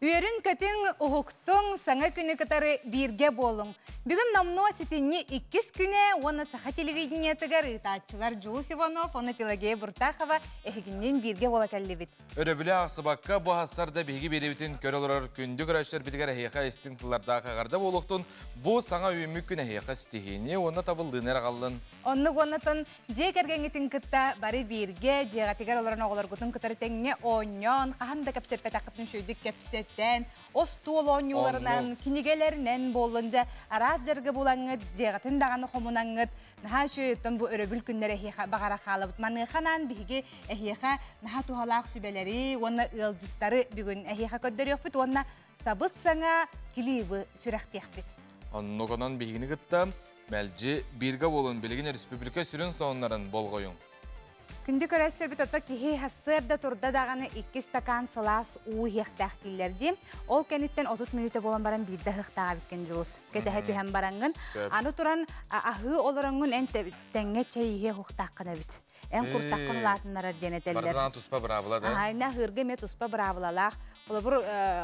Үөрүн-көтүҥ, уһуктуҥ, саҥа күнү кытары бииргэ буолуҥ. Бүгүн номнуо ситинньи иккис күнэ уонна саха телевидениетыгар ыытааччылар Дьулус Иванов уонна Пелагея Буртахова эһигинниин бииргэ буола кэллибит. Өрөбүлэ аахсыбакка бу аһассарда биһиги биэрэбитин көрө олорор күндү көрөөччүлэрбитигэр эһиэхэ истиҥ тыллардаах эҕэрдэ буолуохтун, бу саҥа үүммүт күн эһиэхэ ситиһиини уонна табыллыыны эрэ аҕаллын. Оннук уоннатын дьиэ кэргэҥҥитин кытта бары бииргэ дьиэҕитигэр олорон оҕолоргутун кытары тэҥҥэ оонньоон, хаһан да кэпсэппэтэххитин үчүгэйдик кэпсэтэн, остуол оонньууларынан, кинигэлэринэн буоллун дьэ араас дьарыгы булаҥҥыт, дьиэҕитин даҕаны хомунаҥҥыт, наһаа үчүгэй бу өрөбүл күннэр эһиэхэ баҕара хаалабыт. Маныаха анаан биһиги эһиэхэ наһаа туһалаах сүбэлэри уонна ыалдьыттары бүгүн эһиэхэ көрдөрүөхпүт уонна сабыс-саҥа клибы сүрэхтиэхпит. Оннук онон биһигини кытта мэлдьи бииргэ буолун билигин республика сүрүн сонуннарын болҕойуҥ. Күндү көрөөччүлэрбит ото киһи сарсыарда турда даҕаны икки стакан сылаас уу иһиэхтээх дииллэр дии. Ол кэнниттэн 30 мүнүүтэ буолан баран биирдэ аһыахтаах эбиккин Дьулус. Кэтэһэ түһэн бараҥҥын. Аны туран аһыы олороҥҥун эн тэҥҥэ чэй иһиэ уһуктааххын эбит. Эн куртаххын улаатыннарар диэн этэллэр. Барытынан туспа быраабыла да? Аһайна аһыырга эмиэ туспа быраабылалаах. Холобур,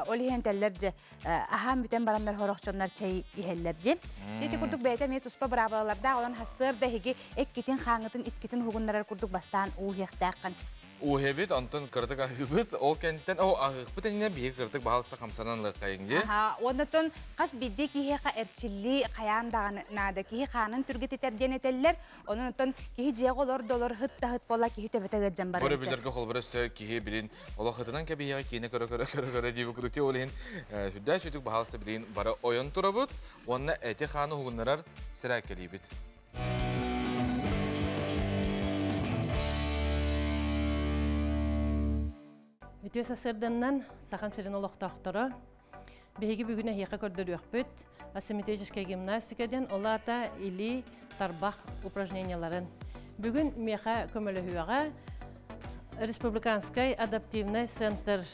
ол иһэн этэллэр дьэ, аһаан бүтэн бараннар хорохчоннор чэй иһэллэр диэн. Ити курдук бэйэтэ эмиэ туспа быраабылалардаах, онон сарсыарда эһиги эккитин, хааҥҥытын, искитин уһугуннарар курдук бастаан уу иһиэхтээххин. Ууһэбит, онтон кыратык аһыыбыт, ол кэнниттэн, о, аһыахпыт иннинэ биһиги кыратык баһаалыста хамсанан ылыаххайыҥ дии. Аха, оннотон хас биирдии киһиэхэ эрчиллии хайаан даҕаны наада. Киһи хаанын түргэтитэр диэн этэллэр. Онон оттон киһи дьиэҕэ олордолор ыһыт да ыһыт буолла киһи төбөтө ыалдьан барыан сөп. Көрөбүллэргэ холобур өссө киһи билин олох ытынан кэбиһиэҕэ киинэ көрө-көрө көрө-көрө диэбит курдук ол иһин сүрдээх сүтүк баһаалыста билигин бары ойон турабыт уонна эти-хааны уһугуннарар сэрээккэлиибит. Үтүө сарсыарданнан Сахам сирин олохтоохторо Биһиги бүгүн эһиэхэ көрдөрүөхпүт асимметрическая гимнастика диэн ол аата илии тарбах упражненияларын. Бүгүн миэхэ көмөлөһүөҕэ Республиканскай адаптивнай центр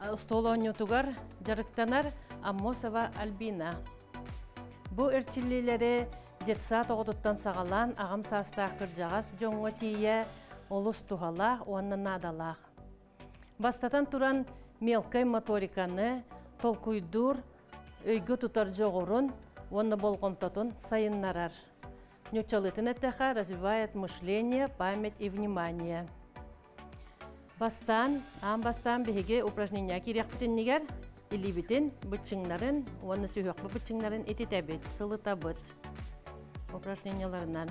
остуол оонньуутугар дьарыктанар Аммосова Альбина. Бу эрчиллиилэри детсад оҕотуттан саҕалаан аҕам саастаах кырдьаҕас дьоҥҥо тиийэ олус туһалаах уонна наадалаах. Бастатан туран, мелкай моториканы толкуйдуур, өйгө тутар дьоҕурун уонна болҕомтотун сайыннарар. Ньуччалыытын эттэхэ, развивает мышление, память и внимание. Бастаан, аан бастаан биһиги упражнение киириэхпит иннигэр илиибитин, быччыҥнарын уонна сүһүөхпүт быччыҥнарын ититэбит, сылытабыт упражнениеларынан.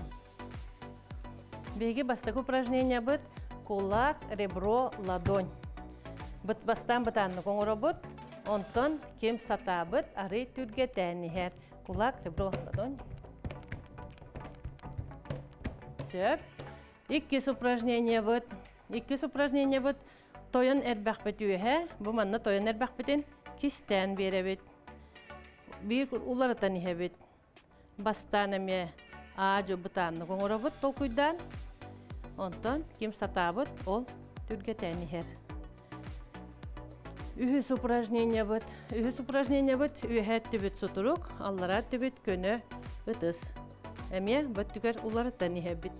Биһиги бастакы упражнениябыт кулак, ребро, ладонь. Быт бастаан бытааннык оҥоробут, онтон ким сатаабыт арый түргэтээн иһэр. Кулак, ребро, ладонь. Сөп. Иккис упражнениябыт. Иккис упражнениябыт тойон эрбэхпит үөһэ. Бу манна тойон эрбэхпитин кистээн биэрэбит. Биир уларытан иһэбит. Бастаан эмиэ аа-дьуо бытааннык оҥоробут толкуйдаан, онтон ким сатаабыт, ол түргэтээн иһэр. Үһүс упражнениебыт. Үһүс упражнениебыт үөһээ өттүбүт сутурук, аллараа өттүбүт көнө ытыс. Эмиэ бөттүгэр уларытан иһэбит.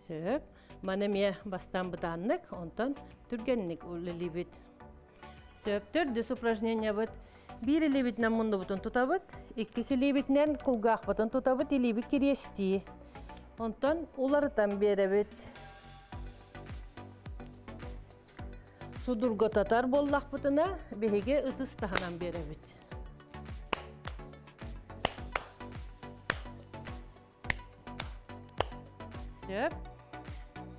Сөп. Маны эмиэ бастаан бытааннык, онтон түргэнник үлэлиибит. Сөп. Төрдүс упражнениебыт. Биир илиибитинэн муннубутун тутабыт, иккис илиибитинэн кулгаахпытын тутабыт, илиибит кириэстии. Онтон уларытан биэрэбит. Судургутатар буоллахпытына, биһиги ытыс таһынан биэрэбит. Сөп.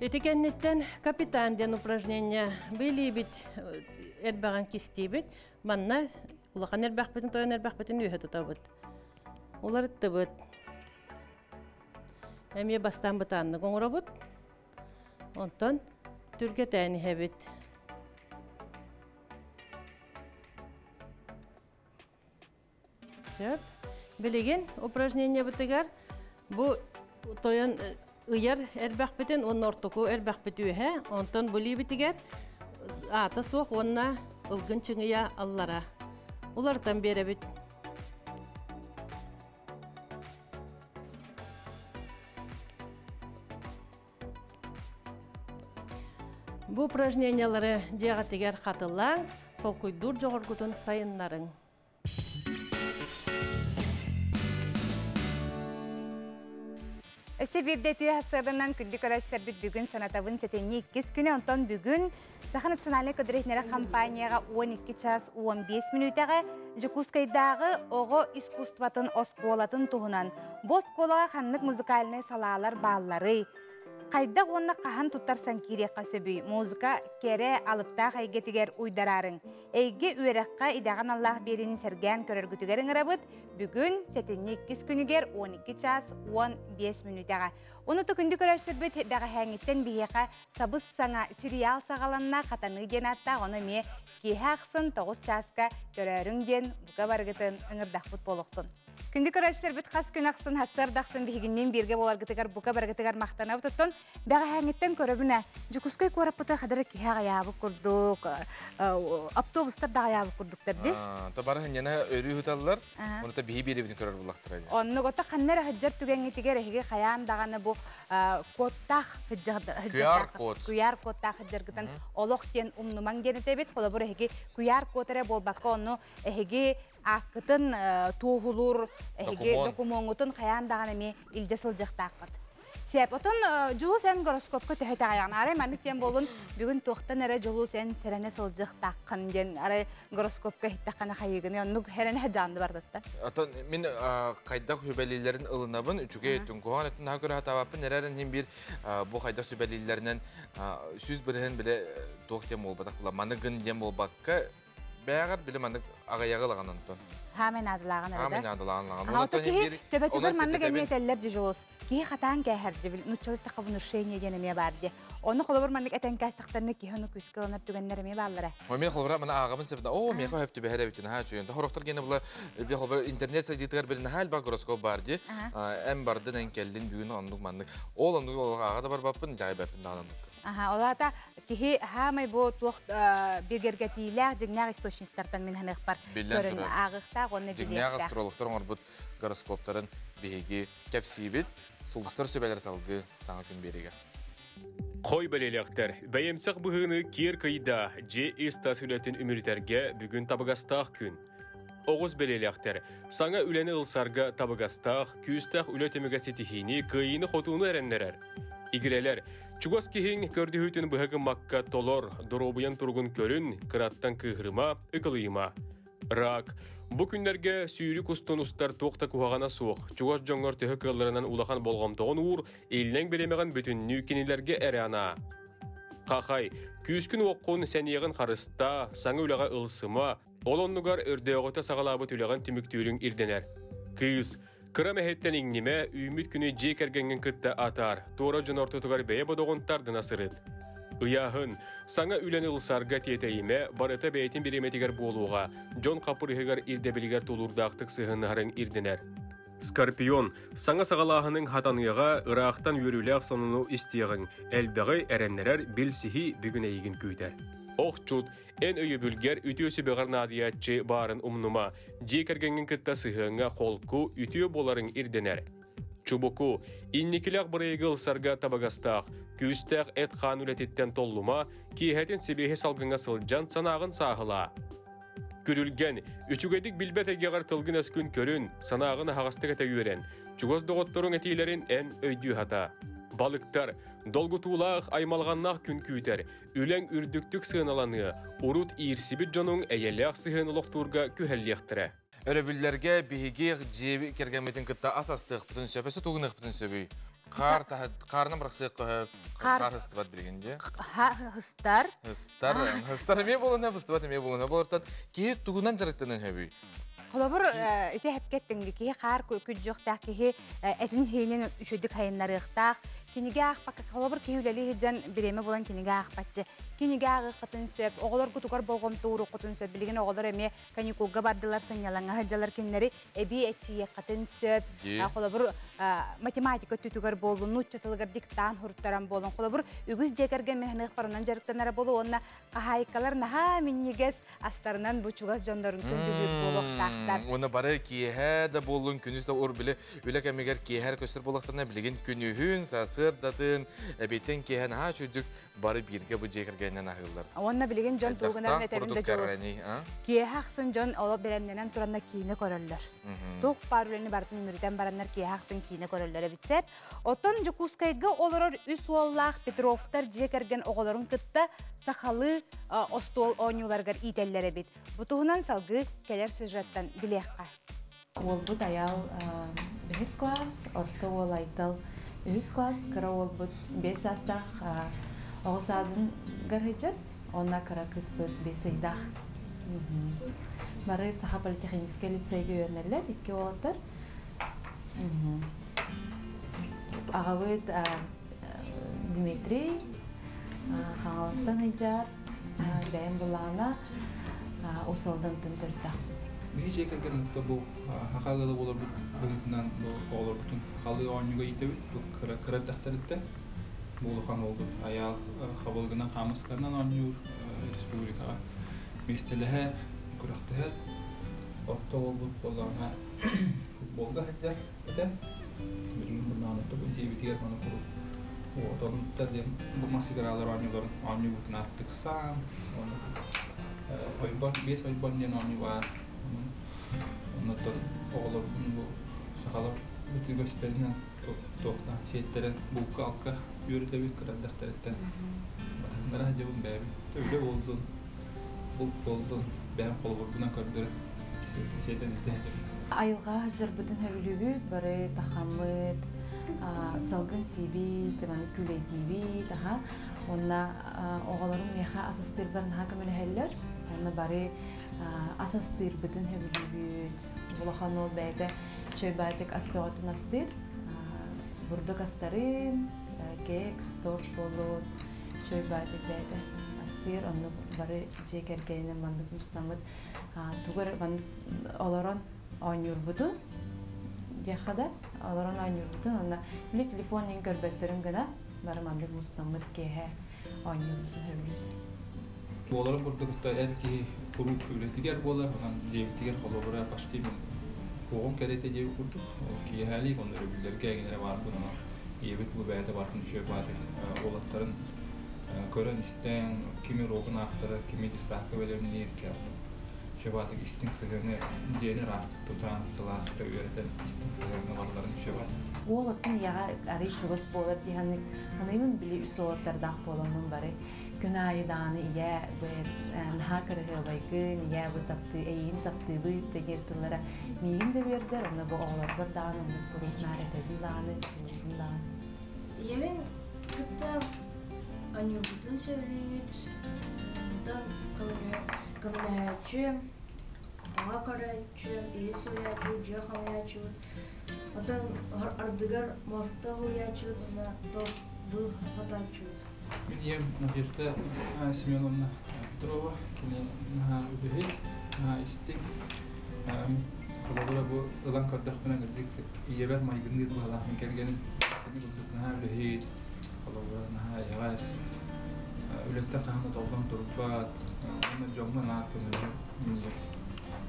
Ити кэнниттэн капитан диэн упражнение билиибит эрбэҕин кистиибит. Манна улахан эрбэхпитин тойон эрбэхпитин үөһэ тутабыт. Уларыттыбыт. Эмиэ бастаан бытааннык оҥоробут. Онтон түргэтээн иһэбит. Сөп. Билигин упражнениебытыгар бу тойон ыйар эрбэхпитин уонна ортоку эрбэхпит үөһэ, онтон бу лиибитигэр аата суох уонна ылгын чыҥыйа аллара. Уларытан биэрэбит. Бу упражнениялары дьиэҕитигэр хатылааҥ, толкуйдуур дьоҕургутун сайыннарыҥ. Өссө биирдэ үтүө сарсыарданан күндү көрөөччүлэрбит бүгүн санатабын сэтинньи иккис күнэ, онтон бүгүн Саха национальнай көдөрүһүннэрэ компанияҕа 12 час 15 мүнүүтэҕэ Дьокуускайдааҕы оҕо искусствотын оскуолатын туһунан бу оскуолаҕа ханнык музыкальнай салаалар баалларый? Хайдах уонна хаһан туттарсан киириэххэ сөбүй? Музыка кэрэ, алыптаах эйгэтигэр уйдараарыҥ. Эйгэ үөрэххэ идэҕэ аналлаах биэриини сэргээн көрөргүтүгэр ыҥырабыт. Бүгүн сэтинньи иккис күнүгэр 12 час 15 мүнүүтэҕэ. Ону күндү көрөөччүлэрбит бэҕэһээҥҥиттэн биһиэхэ сабыс-саҥа сериал саҕаланна Хатаныы диэн ааттаах, ону эмиэ киэһэ ахсын 9 чааска көрөөрүҥ диэн бука барыгытын ыҥырдахпыт буолуохтун. Күндү көрөөччүлэрбит хас күн ахсын сарсыарда ахсын биһигинниин бииргэ буоларгытыгар бука барыгытыгар махтанабыт. Оттон бэҕэһээҥҥиттэн көрөбүнэ Дьокуускай куораппыта хадара киһи аҕыйаабыт курдук, автобустар да аҕыйаабыт курдуктар дии. То бары ханньана өрүү ыыталлар, ону та биһи биэрэбитин көрөр буллахтара. Оннук ото ханна эрэ сылдьар түгэҥҥитигэр эһиги хайаан даҕаны бу кодтаах QR код. QR кодтаах сылдьаргытын олох диэн умнумаҥ диэн этэбит. Холобур эһиги QR код эрэ буолбакка ону эһиги ааккытын туоһулуур эһиги докумуоҥҥутун хайаан даҕаны эмиэ илдьэ сылдьыахтааххыт. Сеп, отон Дьулус эн гороскопка төһө итэҕэйэҕин? Арай маннык диэн буолун, бүгүн туохтан эрэ Дьулус эн сэрэнэ сылдьыахтааххын диэн арай гороскопка иһиттэххинэ хайыыгыный? Оннук сэрэнэ сылдьаҕын да бардатта. Отон мин хайдах сүбэлииллэрин ылынабын, үчүгэй өттүн, куһаҕан өттүн наһаа көрө сатаабаппын, эрээрин иһин биир бу хайдах сүбэлииллэринэн 100% билэ туох диэн буолбатах була, маны гын диэн буолбакка, бэҕэр били маннык аҕыйаҕы ылаҕын онтон. Хаамай наадалааҕын эрэ да? Хаамай наадалааҕын ылаҕын. Ото киһи төбөтүгэр маннык эмиэ этэллэр дьулус. Киһи хатаан кээһэр дьибил нуччалыы такка внушение диэн эмиэ баар дии. Ону холобур маннык этэн кээстэхтэринэ киһи ону күүскэ ылынар түгэннэр эмиэ бааллара. Ой, мен холобура мана ааҕабын сөбүнэ. Оо, миэхэ хөп түбэһэр эбитин наһаа үчүгэй. Хорохтор гене була би холобура интернет сайдыытыгар били наһаа элбэх гороскоп баар дии. Эм бардын, эн кэллин бүгүн оннук маннык. Ол оннук олох ааҕа да барбаппын, дьайбаппын даҕаны оннук. Аха, ол аата киһи хаамай бу туох бигэргэтиилээх дьиҥнээх источниктартан мин ханыахпар Биллэн көрөн ааҕыахтаах уонна Дьиҥнээх астрологтар оҥорбут гороскоптарын биһиги кэпсиибит. Сулустар сүбэлэр салгыы саҥа күн биэригэ. Хой бэлиэлээхтэр, бэйэмсэх быһыыны киэр кыйда, дьиэ ис-тас үлэтин үмүрүтэргэ бүгүн табыгастаах күн. Оҕус бэлиэлээхтэр, саҥа үлэни ылсарга табыгастаах, күүстээх үлэ түмүгэ ситиһиини, кыайыыны-хотууну эрэннэрэр. Игирэлэр, чугас киһиҥ көрдөһүүтүн быһа гыммакка толор, доруобуйан туругун көрүн, кыраттан кыыһырыма, ыкылыйыма. Рак. Бу күннэргэ сүүрүк устун устар туох да куһаҕана суох. Чугас дьоҥҥор төһө кыалларынан улахан болҕомтоҕун уур, иллэҥ бириэмэҕин бүтүннүү кинилэргэ эрэ анаа. Хахай, күүскүн-уоххун, сэниэҕин харыстаа, саҥа үлэҕэ ылсыма, ол оннугар өрдөөҕүтэ саҕалаабыт үлэҕин түмүктүүрүҥ ирдэнэр. Кыыс, кыра мэһэйтэн иҥнимэ, үүммүт күнү дьиэ кэргэҥҥин кытта атаар, туора дьон ортотугар бэйэ бодоҕун тардына сырыт. Ыйааһын, саҥа үлэни ылсарга тиэтэйимэ, барыта бэйэтин бириэмэтигэр буолуоҕа, дьон хаппырыһыгар ирдэбилигэр тулуурдаахтык сыһыаннаһарыҥ ирдэнэр. Скорпион, саҥа саҕалааһыныҥ хатаныаҕа, ыраахтан үөрүүлээх сонуну истиэҕиҥ, элбэҕи эрэннэрэр билсиһии бүгүн эйигин күүтэр. Охчут, эн өйөбүлгэр үтүө сүбэҕэр наадыйааччы баарын умнума, дьиэ кэргэҥҥин кытта сыһыаҥҥа холку, үтүө буоларыҥ ирдэнэр. Чубуку, инникилээх бырайыгы ылсарга табыгастаах, күүстээх эт-хаан үлэтиттэн толлума, киэһэтин сибиэһи салгыҥҥа сылдьан санааҕын сааһылаа. Күрүлгэн, үчүгэйдик билбэт эйгэҕэр тылгын-өскүн көрүн, санааҕын аһаҕастык этэ үөрэн. Чугас доҕотторуҥ этиилэрин эн өйдүү сатаа. Балыктар, долгутуулаах, аймалҕаннаах күн күүтэр, үлэҥ үрдүктүк сыаналаныа, урут иирсибит дьонуҥ эйэлээх сыһыан олохтуурга күһэллиэхтэрэ. Өрөбүллэргэ биһиги дьиэ кэргэммитин кытта ас астыахпытын сөп, өссө тугун сөбүй? Хаар хаарынан бырахсыахха сөп. Хаар хыстыбат билигин дии. Хыстар. Хыстар. Хыстар эмиэ буолуна, быстыбат эмиэ буолуна. Болортан киһи тугунан дьарыктанан сөбүй? Холобур, ити хэпкеттиҥ киһи хаар күддьүөхтээх киһи этин хиинин үчүгдүк хайыннарыахтаах. Кинигэ аахпакка, холобур, киһи үлэлии сылдьан бириэмэ булан кинигэ аахпатчы. Кинигэ ааҕыаххытын сөп, оҕолоргутугар болҕомто ууруоххутун сөп. Билигин оҕолор эмиэ каникулга бардылар, сынньалаҥҥа сылдьалар кинилэри эбии эччийиэххитин сөп. Холобур, математика өттүтүгэр буоллун, нуучча тылыгар диктант хуруттаран буолун. Холобур, үгүс дьиэ кэргэн мэһыныах барынан дьарыктанара болу уонна хаһаайкалар наһаа минньигэс астарынан бу чугас дьоннорун күндүлүүр буолуохтаахтар. Уонна бары киэһэ да буоллун, күнүс да ур били үлэ кэмигэр киэһэр көстөр буолуохтарына билигин күнүһүн, сарсыар Сарсыардатын, эбиэттэн киэһэ наһаа үчүгдүк бары бииргэ бу дьиэ кэргэнинэн аһыыллар. Уонна билигин дьон тугунан Хайдахтаах этэбин да курдук дьулус. кэрэний, а? Киэһэ ахсын дьон олох бэлэмнэнэн туранна киинэ көрөллөр. Туох баар үлэни барытын үмүрүтэн бараннар киэһэ ахсын киинэ көрөллөр эбит. Оттон Дьокуускайга олорор үс уоллаах Петровтар дьиэ кэргэн оҕолорун кытта сахалыы остуол оонньууларыгар иитэллэр эбит. Бу туһунан салгыы кэлэр сюжеттан билиэххэ. Уолбут Айаал бэһис класс, орто уол Айтал үһүс класс, кыра уолбут 5 саастаах оҕо саадыгар сылдьар, уонна кыра кыыспыт 5 ыйдаах. Бары Саха политехническэй лицейгэ үөрэнэллэр, икки уолаттар. Аҕабыт Дмитрий Хаҥаластан сылдьар, бэйэм буллаҕына Уус Алдантан төрүттээх. Биһи дьиэ кэргэн бу саха ыала буоларбыт быһыытынан бу оҕолорбутун сахалыы оонньууга иитэбит. Бу кыра кыра эрдэхтэриттэн бу улахан уолбут Айаал хабылыгынан хаамысканан оонньуур республикаҕа миэстэлэһэр, күрэхтэһэр. Орто уолбут буоллаҕына футболга сылдьар этэ. Билигин мурнаан бу дьиэбитигэр маны куруук отонуттар диэн бу мас игралар оонньууларын оонньуубутун ааттыксаан ойбон, биэс ойбон диэн оонньуу баар. Оннуттан оҕолорбун бу сахалар үтүгөстөрүнэн туохтан сиэттэрэн булка-алка үөрэтэбит кыра эрдэхтэриттэн. Батыһыннара сылдьабын бэйэбин. Үлэ буоллун, булт буоллун, бэйэм холобурбунан көрдөрөн сиэтэн илдьэ сылдьабын. Айылҕа сылдьарбытын сөбүлүүбүт, бары тахаммыт, салгын сиибит, маны күүлэйдиибит, аха. Уонна оҕолорум миэхэ ас астыырбар наһаа көмөлөһөллөр. Онно бары ас астыырбытын сөбүлүүбүт. Улахан уол бэйэтэ чөйбаатык ас бөҕөтүн астыыр. Бурдук астарын, кекс, торт буоллун, чөйбаатык бэйэтэ астыыр. Онно бары дьиэ кэргэнинэн маннык мустаммыт тугу эрэ маннык олорон оонньуурбутун диэххэ да олорон оонньуурбутун онно били телефон иһин көрбөттөрүн гына бары маннык мустаммыт киэһэ оонньуурбутун сөбүлүүбүт. Буоларын курдук эр киһи куруук үлэтигэр буолар, онон дьиэбитигэр холобура почти мин куоҕум кэриэтэ диэбит курдук. Киэһэлик, онно өрөбүллэргэ эҥинэрэ баарбын, онон ийэбит бу бэйэтэ бартын үчүгэй баатык уолаттарын көрөн-истэн, кими уруогун аахтарар, кими десакка бэлэмниир, үчүгэй истиҥ сыһыаны дьиэни ыраастык тутан, сылааска үөрэтэн истиҥ сыһыаҥҥа барыларын үчүгэй. Уол оттон ийэҕэ арый чугас буолар дии саныыбын, били үс уолаттардаах буоламмын бары күн аайы даҕаны ийээ бу наһаа кыраһыабайгын, ийээ бу таптыы, эйигин таптыыбыт диир тыллара миигин да үөрдэр, онно бу оҕолорбор даҕаны оннук куруук наар этэбин даҕаны, сылыыбын даҕаны. Ийэбин кытта оонньуурбутун сөбүлүүбүт, онтон көмөлөһөөччү, оҕо көрөөччү, иһит суруйааччы, дьиэ хомуйааччыбыт, оттон ардыгар муоста уһуйааччыбыт уонна быыл хотооччубут. Мин ийэм Надежда Семеновна Петрова, кини наһаа үгэһи, наһаа истиҥ. Холобура бу ылан көрдөхпүнэ кырдьык ийэбэр майгынныыр быһалаах мин кэргэним. Кини курдук наһаа үлэһит, холобура наһаа эйэҕэс, үлэттэн хаһан да толлон турбат, уонна дьоҥҥо наар көмөлөһөр мин ийэм.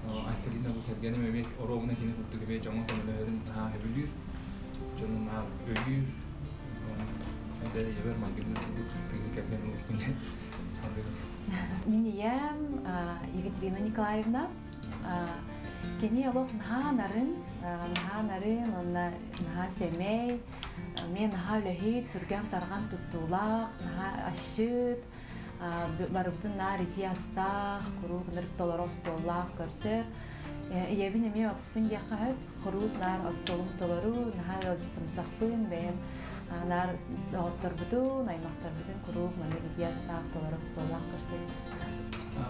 Айталина бу кэргэним эмиэ оруобуна кини курдук эмиэ дьоҥҥо көмөлөһөрүн наһаа сөбүлүүр, дьону наар өйүүр. Эдэр ийэбэр майгынныыр курдук кыыһы кэргэн ылбыппын диэн саныыбын. Мин ийэм Екатерина Николаевна кини олох наһаа нарын, наһаа нарын, уонна наһаа сэмэй, эмиэ наһаа үлэһит, түргэн-тарҕан туттуулаах, наһаа асчыт, барыбытын наар итии астаах, куруук ынырык толору остуоллаах көрсөр. Ийэбин эмиэ баппын диэххэ сөп, куруук наар остуолум толору, наһаа ыалдьытымсахпын, бэйэм наар доҕотторбутун, аймахтарбытын куруук маннык итии астаах толору остуоллаах көрсөбүт.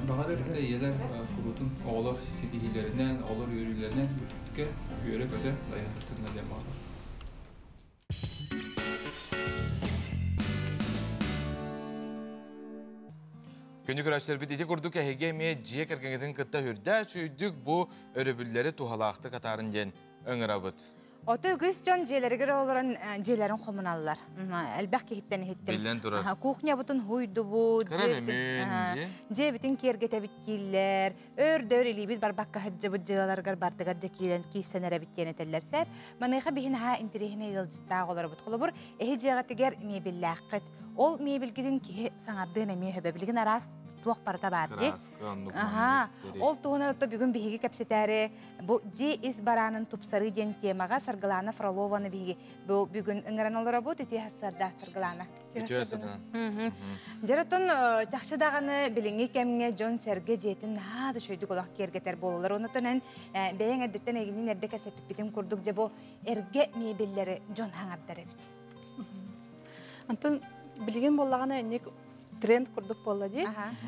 Баҕар эбэтэ ийэлэр куруутун оҕолор ситиһиилэринэн, оҕолор үөрүүлэринэн бүппүккэ үөрэ-көтө дайаһыттарына диэн баҕалар. Күнү көрөөччүлэрбит ити курдук эһиги эмиэ дьиэ кэргэҥҥитин кытта үрдээ үчүгүйдүк бу өрөбүллэри туһалаахтык атаарын диэн ыҥырабыт. Ото үгүс дьон дьиэлэригэр олорон дьиэлэрин хомуналлар. Элбэх киһиттэн иһиттим. Биллэн турар. Кухнябытын хуйдубут, дьиэбитин киэргэтэбит дииллэр. Өр да өр илиибит барбакка сылдьыбыт дьыалаларыгар бардыгар дьэ киирэн киирсэн эрэбит диэн этэллэр сэр. Маныаха биһин аһаа интэриэһинэй ыалдьыттаах олоробут. Холобур, эһи дьиэҕитигэр мебеллээххит. Ол мебелгитин киһи саҥардыан эмиэ хөбө. Билигин араас туох барыта баар дии. Аха. Ол туһунан отто бүгүн биһиги кэпсэтээри бу дьиэ ис бараанын тупсарыы диэн темаҕа Саргылаана Фролованы биһиги бу бүгүн ыҥыран олоробут. Үтүө сарда Саргылаана. Үтүө сарда. Дьэ, оттон чахчы даҕаны билиҥҥи кэмҥэ дьон-сэргэ дьиэтин наһаа да үчүгэйдик олох киэргэтэр буолаллар. Онтон эн бэйэҥ эрдэттэн эйигинниин эрдэ кэпсэппиппитин курдук дьэ бу эргэ мебеллэри дьон хаҥардар эбит. Онтон билигин буоллаҕына инник тренд курдук буолла дии.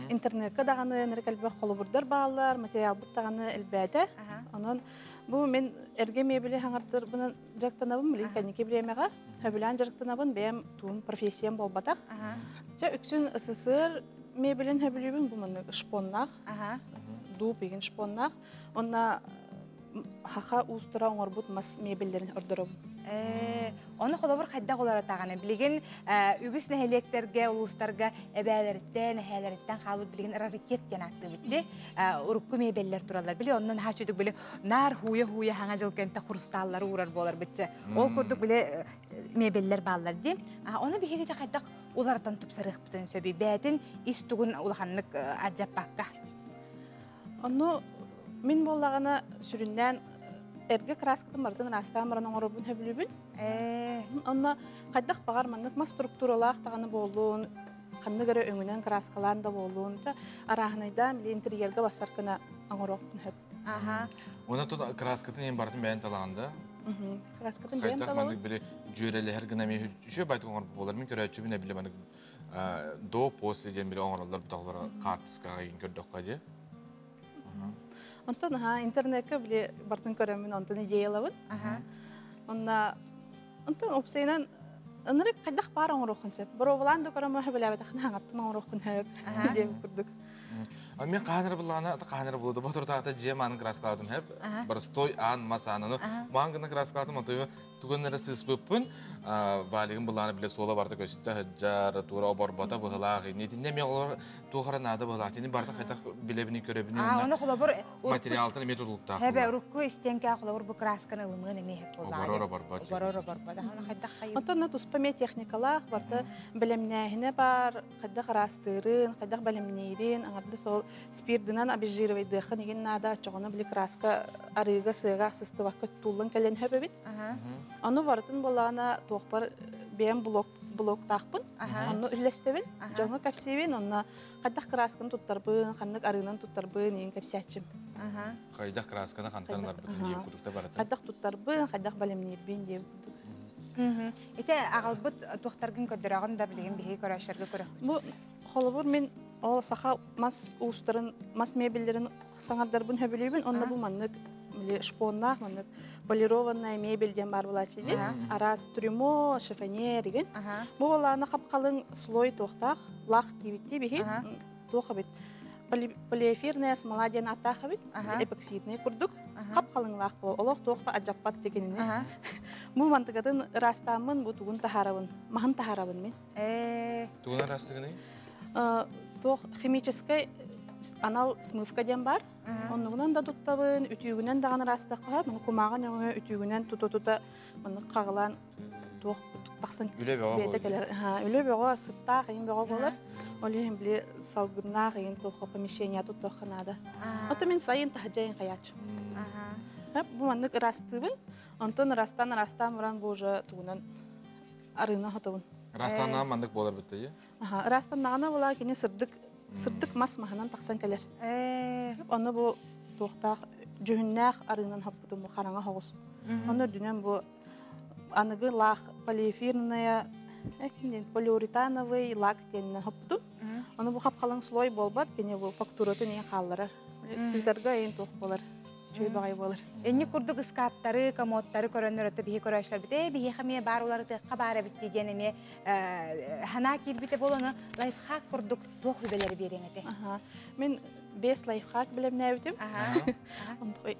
Интернекка даҕаны нэрик элбэх холобурдар бааллар, материалбыт даҕаны элбээтэ. Онон бу мин эргэ мебели хаҥардырбынан дьарыктанабын, билигин кэнники бириэмэҕэ сөбүлээн дьарыктанабын, бэйэм туун профессиям буолбатах. Дьэ үксүн СССР мебелин сөбүлүүбүн, бу маннык шпоннаах, дууп игин шпоннаах. Онна хаха уустара оҥорбут мас мебеллэрин ордоробун. Ону холобур хайдах уларытаҕына билигин үгүс нэһилиэктэргэ, улуустарга эбээлэриттэн, эһээлэриттэн хаалбыт билигин раритет диэн ааттыыбыт дии. Урукку мебеллэр тураллар. Били онно наһаа үчүгэй били наар хууйа-хууйа хаҥа дьыл кэнтэ хрусталлары уурар буолар битчэ. Ол курдук били мебеллэр бааллар дии. Ону биһиги дьэ хайдах уларытан тупсарыахпытын сөбүй? Бээтин ис тугун улаханнык адьаппакка. Ону мин буоллаҕына сүрүннээн эргэ краскатын барытын ыраастаан баран оҥоробун сөбүлүүбүн. Онно хайдах баҕар маннык мас структуралаах даҕаны буоллун, ханнык эрэ өҥүнэн краскалаан да буоллун, арааһынайдаан били интерьергэ бассар гына оҥоруохпун сөп. Онон тут краскатын эм барытын бэйэн талаҕын да? Краскатын бэйэм Хайдах талабын. маннык били дьүөрэлэһэр гына эмиэ үчүгэй байтык оҥорбут буолар. Мин көрөөччүбүн эбили маннык до после диэн били оҥороллор буталлара хаартыскаҕа игин көрдөххө дии. Онтон аха интернекка били бартын көрөммүн онтон идеялабын. Онна онтон опсайынан ынырык хайдах баар оҥоруоххун сөп. Боруобалаан да көрөммө сөбүлээбэтэххинэ хаҥаттан оҥоруоххун сөп диэн курдук. А мен хааныр буллаана хааныр булду. Ботуртаата дьиэ маанын краскалаатым хеп. Простой аан мас аананы. Маан гына краскалаатым отойу тугун эрэ сыыспыппын Валигым былаана биле суола барта көстө сылдьар, тура оборбото быһылаах. Итиннэ эмиэ олор туох эрэ наада быһылаах. Тини барта хайдах билэбини көрөбүнү А, оны холобур материалтан эмиэ тутулуктаах. Хэбэ урукку истиэнкэ холобур бу красканы ылымыан эмиэ хэп буоллаҕа. Оборор оборбот. Оборор оборбот. Аны хайдах хайы. Онтон на туспа эмиэ техникалаах барта бэлэмнээһинэ баар, хайдах ыраастыырын, хайдах бэлэмниирин, аҥардас ол спирдынан обезжиривайдыаххын игин наада, оччоҕуна били краска арыыга сыага сыстыбакка туллан кэлэн хөп эбит. Ону барытын буоллаҕына туохпар бэйэм блок блоктаахпын. Онно үллэстэбин, дьоҥҥо кэпсиибин, онно хайдах красканы туттарбын, ханнык арыынан туттарбын иин кэпсээччим. Хайдах красканы хантан ыларбытын диэн курдук барытын. Хайдах туттарбын, хайдах бэлэмниирбин диэн курдук. Ити аҕалбыт туохтаргын көрдөрөҕүн да билигин биһиги көрөөччүлэргэ көрө. Бу холобур мин ол саха мас уустарын, мас мебеллэрин саҥардарбын сөбүлүүбүн. Онно бу маннык шпоннаах маннык полированная мебель диэн баар буолааччы дии. Араас трюмо, шифоньер деген. Бу буолаана хап-халыҥ слой туохтаах, лах диэбиттии биһи туох эбит. Полиэфирная смола диэн ааттаах эбит, эпоксидный курдук. Хап-халыҥлаах буол, олох туох да адьаппат дигинини. Бу мантыгатын ыраастааммын, бу тугун таһаарабын, маһын таһаарабын мин. Тугун ыраастыгыный? Туох химическэй анал смывка диэн бар. Оннугунан да туттабын, үтүүгүнэн даҕаны ыраастахха, маны кумааҕы нөҥүө үтүүгүнэн тута-тута маны хаҕылаан туох тахсан Үлэ бөҕө бэйэтэ кэлэр. Үлэ бөҕө, сыттаах иин бөҕө буолар. Ол иһин били салгыннаах иин туохха помещение туттуохха наада. Ото мин сайын таһырдьа иин хайааччым. Бу маннык ыраастыыбын. Онтон ыраастаан ыраастаан баран бу уже тугунан арыына хотобун. Ыраастааннаҕа маннык буолар бүттэ Ыраастаннаҕына була кини сырдык сырдык мас маһынан тахсан кэлэр. Онно бу туохтаах дьүһүннээх арыынан хаппытым бу хараҥа хоҕус. Онно үрдүнэн бу аныгы лаах полиэфирная полиуретановый лак диэнинэн хаппытым. Ону бу хап-халыҥ слой буолбат, кини бу фактуратын иһин хаалларар. Тыытарга эйин туох буолар. Үчүгэй баҕайы буолар. Инник курдук ыскааптары, комодтары көрөннөр өттө биһи көрөөччүлэрбит ээ биһиэхэ эмиэ баар уларытыахха баар эбит дии диэн эмиэ ханаа киирбитэ буолан лайфхак курдук туох үбэлэри биэриэҥ этэ? Мин бес лайфхак билэмнээбитим.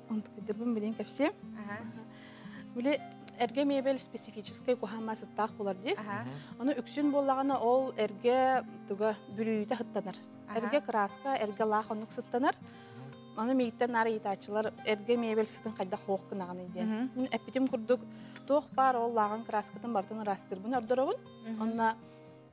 Онтукайдырбын билин кэпсиэм. Били Эргэ мебель специфическай куһаама сыттаах булар дии. Ону үксүн буоллаҕына ол эргэ туга бүрүүтэ сыттанар. Эргэ краска, эргэ лаах оннук сыттанар. Аны мииттэн наар ыйытааччылар эргэ мебель сытын хайдах хуох гынаҕыный диэн. Мин эппитим курдук туох баар ол лааҕын краскатын барытын ыраастыырбын ордоробун. Онно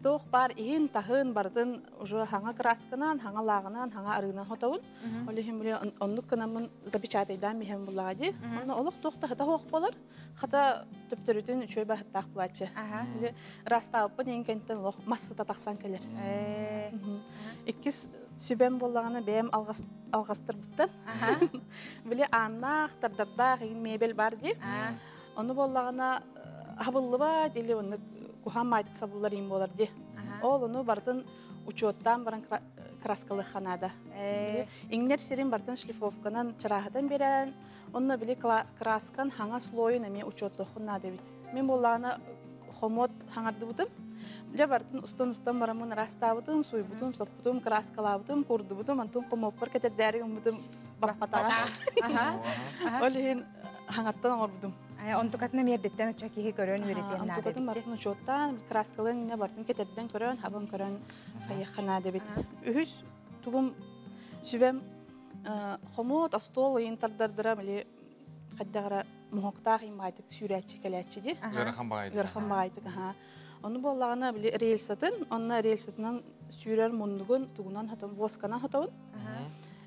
туох баар иһин, таһын барытын уже хаҥа красканан, хаҥа лааҕынан, хаҥа арыынан хотобун. Ол иһин били оннук гынаммын запечатайдаан иһэн буллаҕа дии. Онно олох туох да хата суох буолар. Хата төптөрүтүн үчүгэй баһыттаах булааччы. Били ыраастаабыппын иһин кэнниттэн олох мас сыта тахсан кэлэр. Иккис сүбэм буоллаҕына бэйэм алҕастарбыттан. Били ааннаах, тардардаах иһин мебель бар дии. Ону буоллаҕына хабыллыбат или оннук куһаан маайтык сабыллар иин буолар дии. Ол ону барытын учуоттаан баран краскалыахха наада. Иҥнэр сирин барытын шлифовканан чарааһытан биэрэн, онно били краскан хаҥа слойун эмиэ учуоттуоххун наада эбит. Мин буоллаҕына хомуот хаҥардыбытым. Дьэ барытын устан-устан бараммын ыраастаабытым, суйбутум, соппутум, краскалаабытым, куурдубутум, онтон хомуоппар кэтэрдээри гыммытым баппатаҕа. Ол иһин хаҥартан оҥорбутум. Онтукатын эмиэ эрдэттэн оччо киһи көрөн үөрэтиэн наада Онтукатын барытын учуоттаан, краскалыын иннэ барытын кэтэрдэн көрөн, хабан көрөн хайыахха наада эбит. Үһүс тугум сүбэм хомуот, остуол ыйын тардардара били хайдах эрэ моһуоктаах имаайтык сүүрээччи кэлээччи дии. Ыарахан баҕайытык. Ыарахан баҕайытык, аһаа. Ону буоллаҕына били рельсатын, онно рельсатынан сүүрэр муннугун тугунан хатан, восканан хатабын.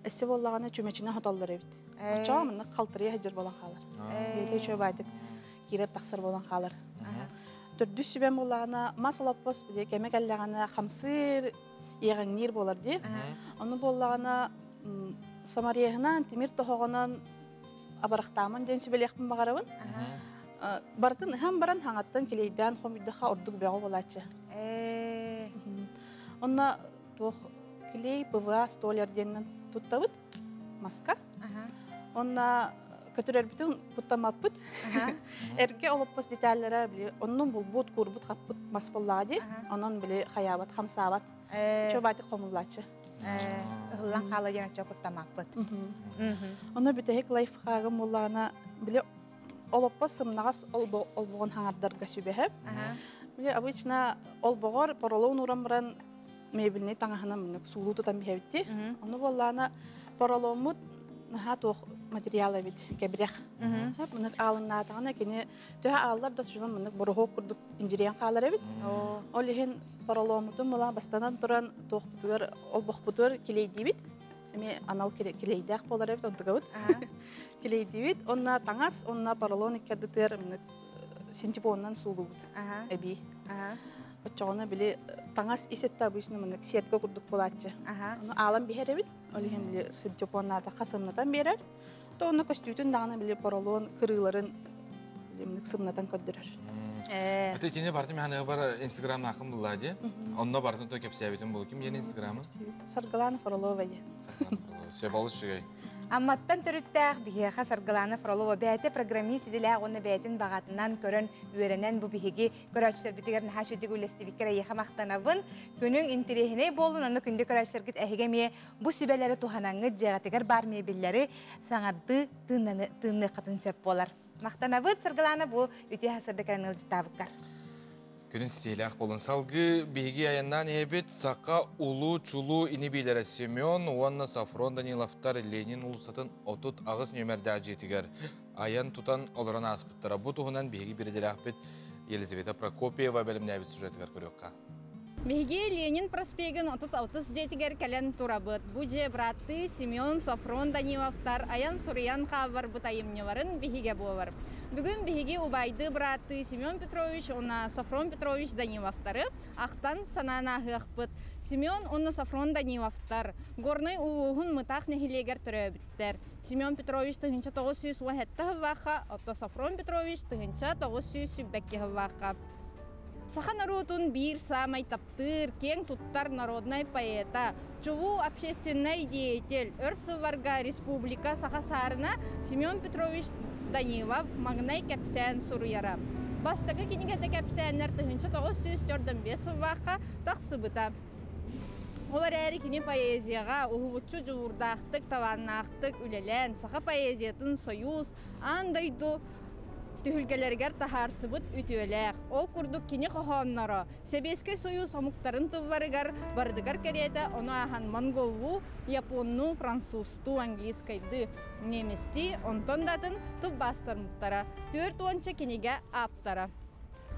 Эссе буоллаҕына чүмэчинэн хаталлар эбит. Оччоҕо маннык халтарыйа сылдьар буолан хаалар. Бэйэтэ үчүгэй баайдык киирэр тахсар буолан хаалар. Төрдүс сүбэм буоллаҕына мас олоппос били кэмэ кэллэҕинэ хамсыыр, иэҕэҥниир буолар дии. Ону буоллаҕына самореһынан, тимир тоһоҕонон абарахтааман диэн сүбэлиэхпин баҕарабын. Барытын ыһан баран хаҥаттан килиэйдээн хомуйдахха ордук бөҕө буолааччы. Онно туох клей, ПВА, столяр диэнинэн туттабыт маска. Онно көтүрэрбитин куттаммаппыт. Эргэ олоппос деталлара били оннун булбут, куурбут, хаппыт мас буоллаҕа дии. Онон били хайаабат, хамсаабат. Чобаатик хомуллааччы. Ыһыллан хаала диэн оччо куттаммаппыт. Онно бүтэһик лайфхагым буоллаҕына били олоппос сымнаҕас олбоҕун хаҥардарга сүбэһэ. Били обычно олбоҕор поролон ууран баран мебельный таҥаһынан мыннык суулуу тутан биһэбитти. Ону буоллаана пороломмут наһаа туох материал эбит кэбирэх. Мыннык аалыннаатаҕына кини төһө ааллар да чунан мыннык бороһуок курдук индириэн хаалар эбит. Ол иһин пороломмутун була бастанан туран туохпутугар олбохпутугар килейдиибит. Эми анал килейдээх буолар эбит онтугабыт. Килейдиибит. Онна таҥас, онна поролон иккэрдитигэр мыннык синтепонунан суулуубут эбии. Оччоҕуна били таҥас ис өттө обычно маннык сетка курдук буолааччы. Ону аалан биһэр эбит. Ол иһин били синтепоннаатахха сымнатан биэрэр. То онно көстүүтүн даҕаны били поролон кырыыларын били сымнатан көрдөрөр. Аты итини бартым ханыга бар инстаграмнаахым булла ди. Онно бартын то кэпсээбитим бул. Ким диэн инстаграмы? Саргылана Фролова диэн. Саргылана Фролова. Сөп олус үчүгэй. Амматтан төрүттээх биһиэхэ Саргылана Фролова бэйэтэ программист идэлээх уонна бэйэтин баҕатынан көрөн үөрэнэн бу биһиги көрөөччүлэрбитигэр наһаа үчүгэй үлэстибиккэр эйиэхэ махтанабын. Күнүҥ интэриэһинэй буоллун, онно күндү көрөөччүлэргит эһиги эмиэ бу сүбэлэри туһанаҥҥыт дьиэҕитигэр баар мебеллэри саҥардыы тыынныаххытын сөп буолар. Махтанабыт, Саргылана, бу үтүө сарсыарда кэлэн ыалдьыттаабыккар. Күнүн ситиһиилээх буолун. Салгыы биһиги айаннаан иһэбит саха улуу чулуу ини-биилэрэ Семен уонна Софрон Даниловтар Ленин уулуссатын 38 нүөмэрдээх дьиэтигэр айан тутан олорон ааспыттара. Бу туһунан биһиги бириделээхпит Елизавета Прокопьева бэлэмнээбит сюжетыгар көрүөххэ. Биһиги Ленин проспегын 36 дьиэтигэр кэлэн турабыт. Бу дьиэ бырааттыы Семен, Софрон Даниловтар айан суруйан хаалларбыт айымньыларын биһигэ буолар. Бүгүн биһиги убайдыы бырааттыы Семен Петрович уонна Софрон Петрович Даниловтары ахтан санаан ааһыахпыт. Семен уонна Софрон Даниловтар Горнай улууһун Мытаах нэһилиэгэр төрөөбүттэр. Семен Петрович 1917 сыллаахха, оттон Софрон Петрович 1922 сыллаахха. Саха норуотун биир саамай таптыыр, киэҥ туттар народнай поэта, чулуу общественнай деятель, өр сылларга республика саха саарына Семен Петрович Данилов маҥнай кэпсээн суруйара. Бастакы кинигэтэ кэпсээннэр 1945 сыллаахха тахсыбыта. Ол эрээри кини поэзияҕа уһулуччу дьулуурдаахтык, талааннаахтык үлэлээн, саха поэзиятын Союз, аан дойду түһүлгэлэригэр таһаарсыбыт үтүөлээх. Ол курдук кини хоһоонноро Сэбиэскэй Союз омуктарын тылларыгар барытыгар кэриэтэ ону ааһан монголлуу, японнуу, французтуу, английскайдыы, немецтии, онтон да атын тылбаастармыттара. 40 кинигэ ааптара.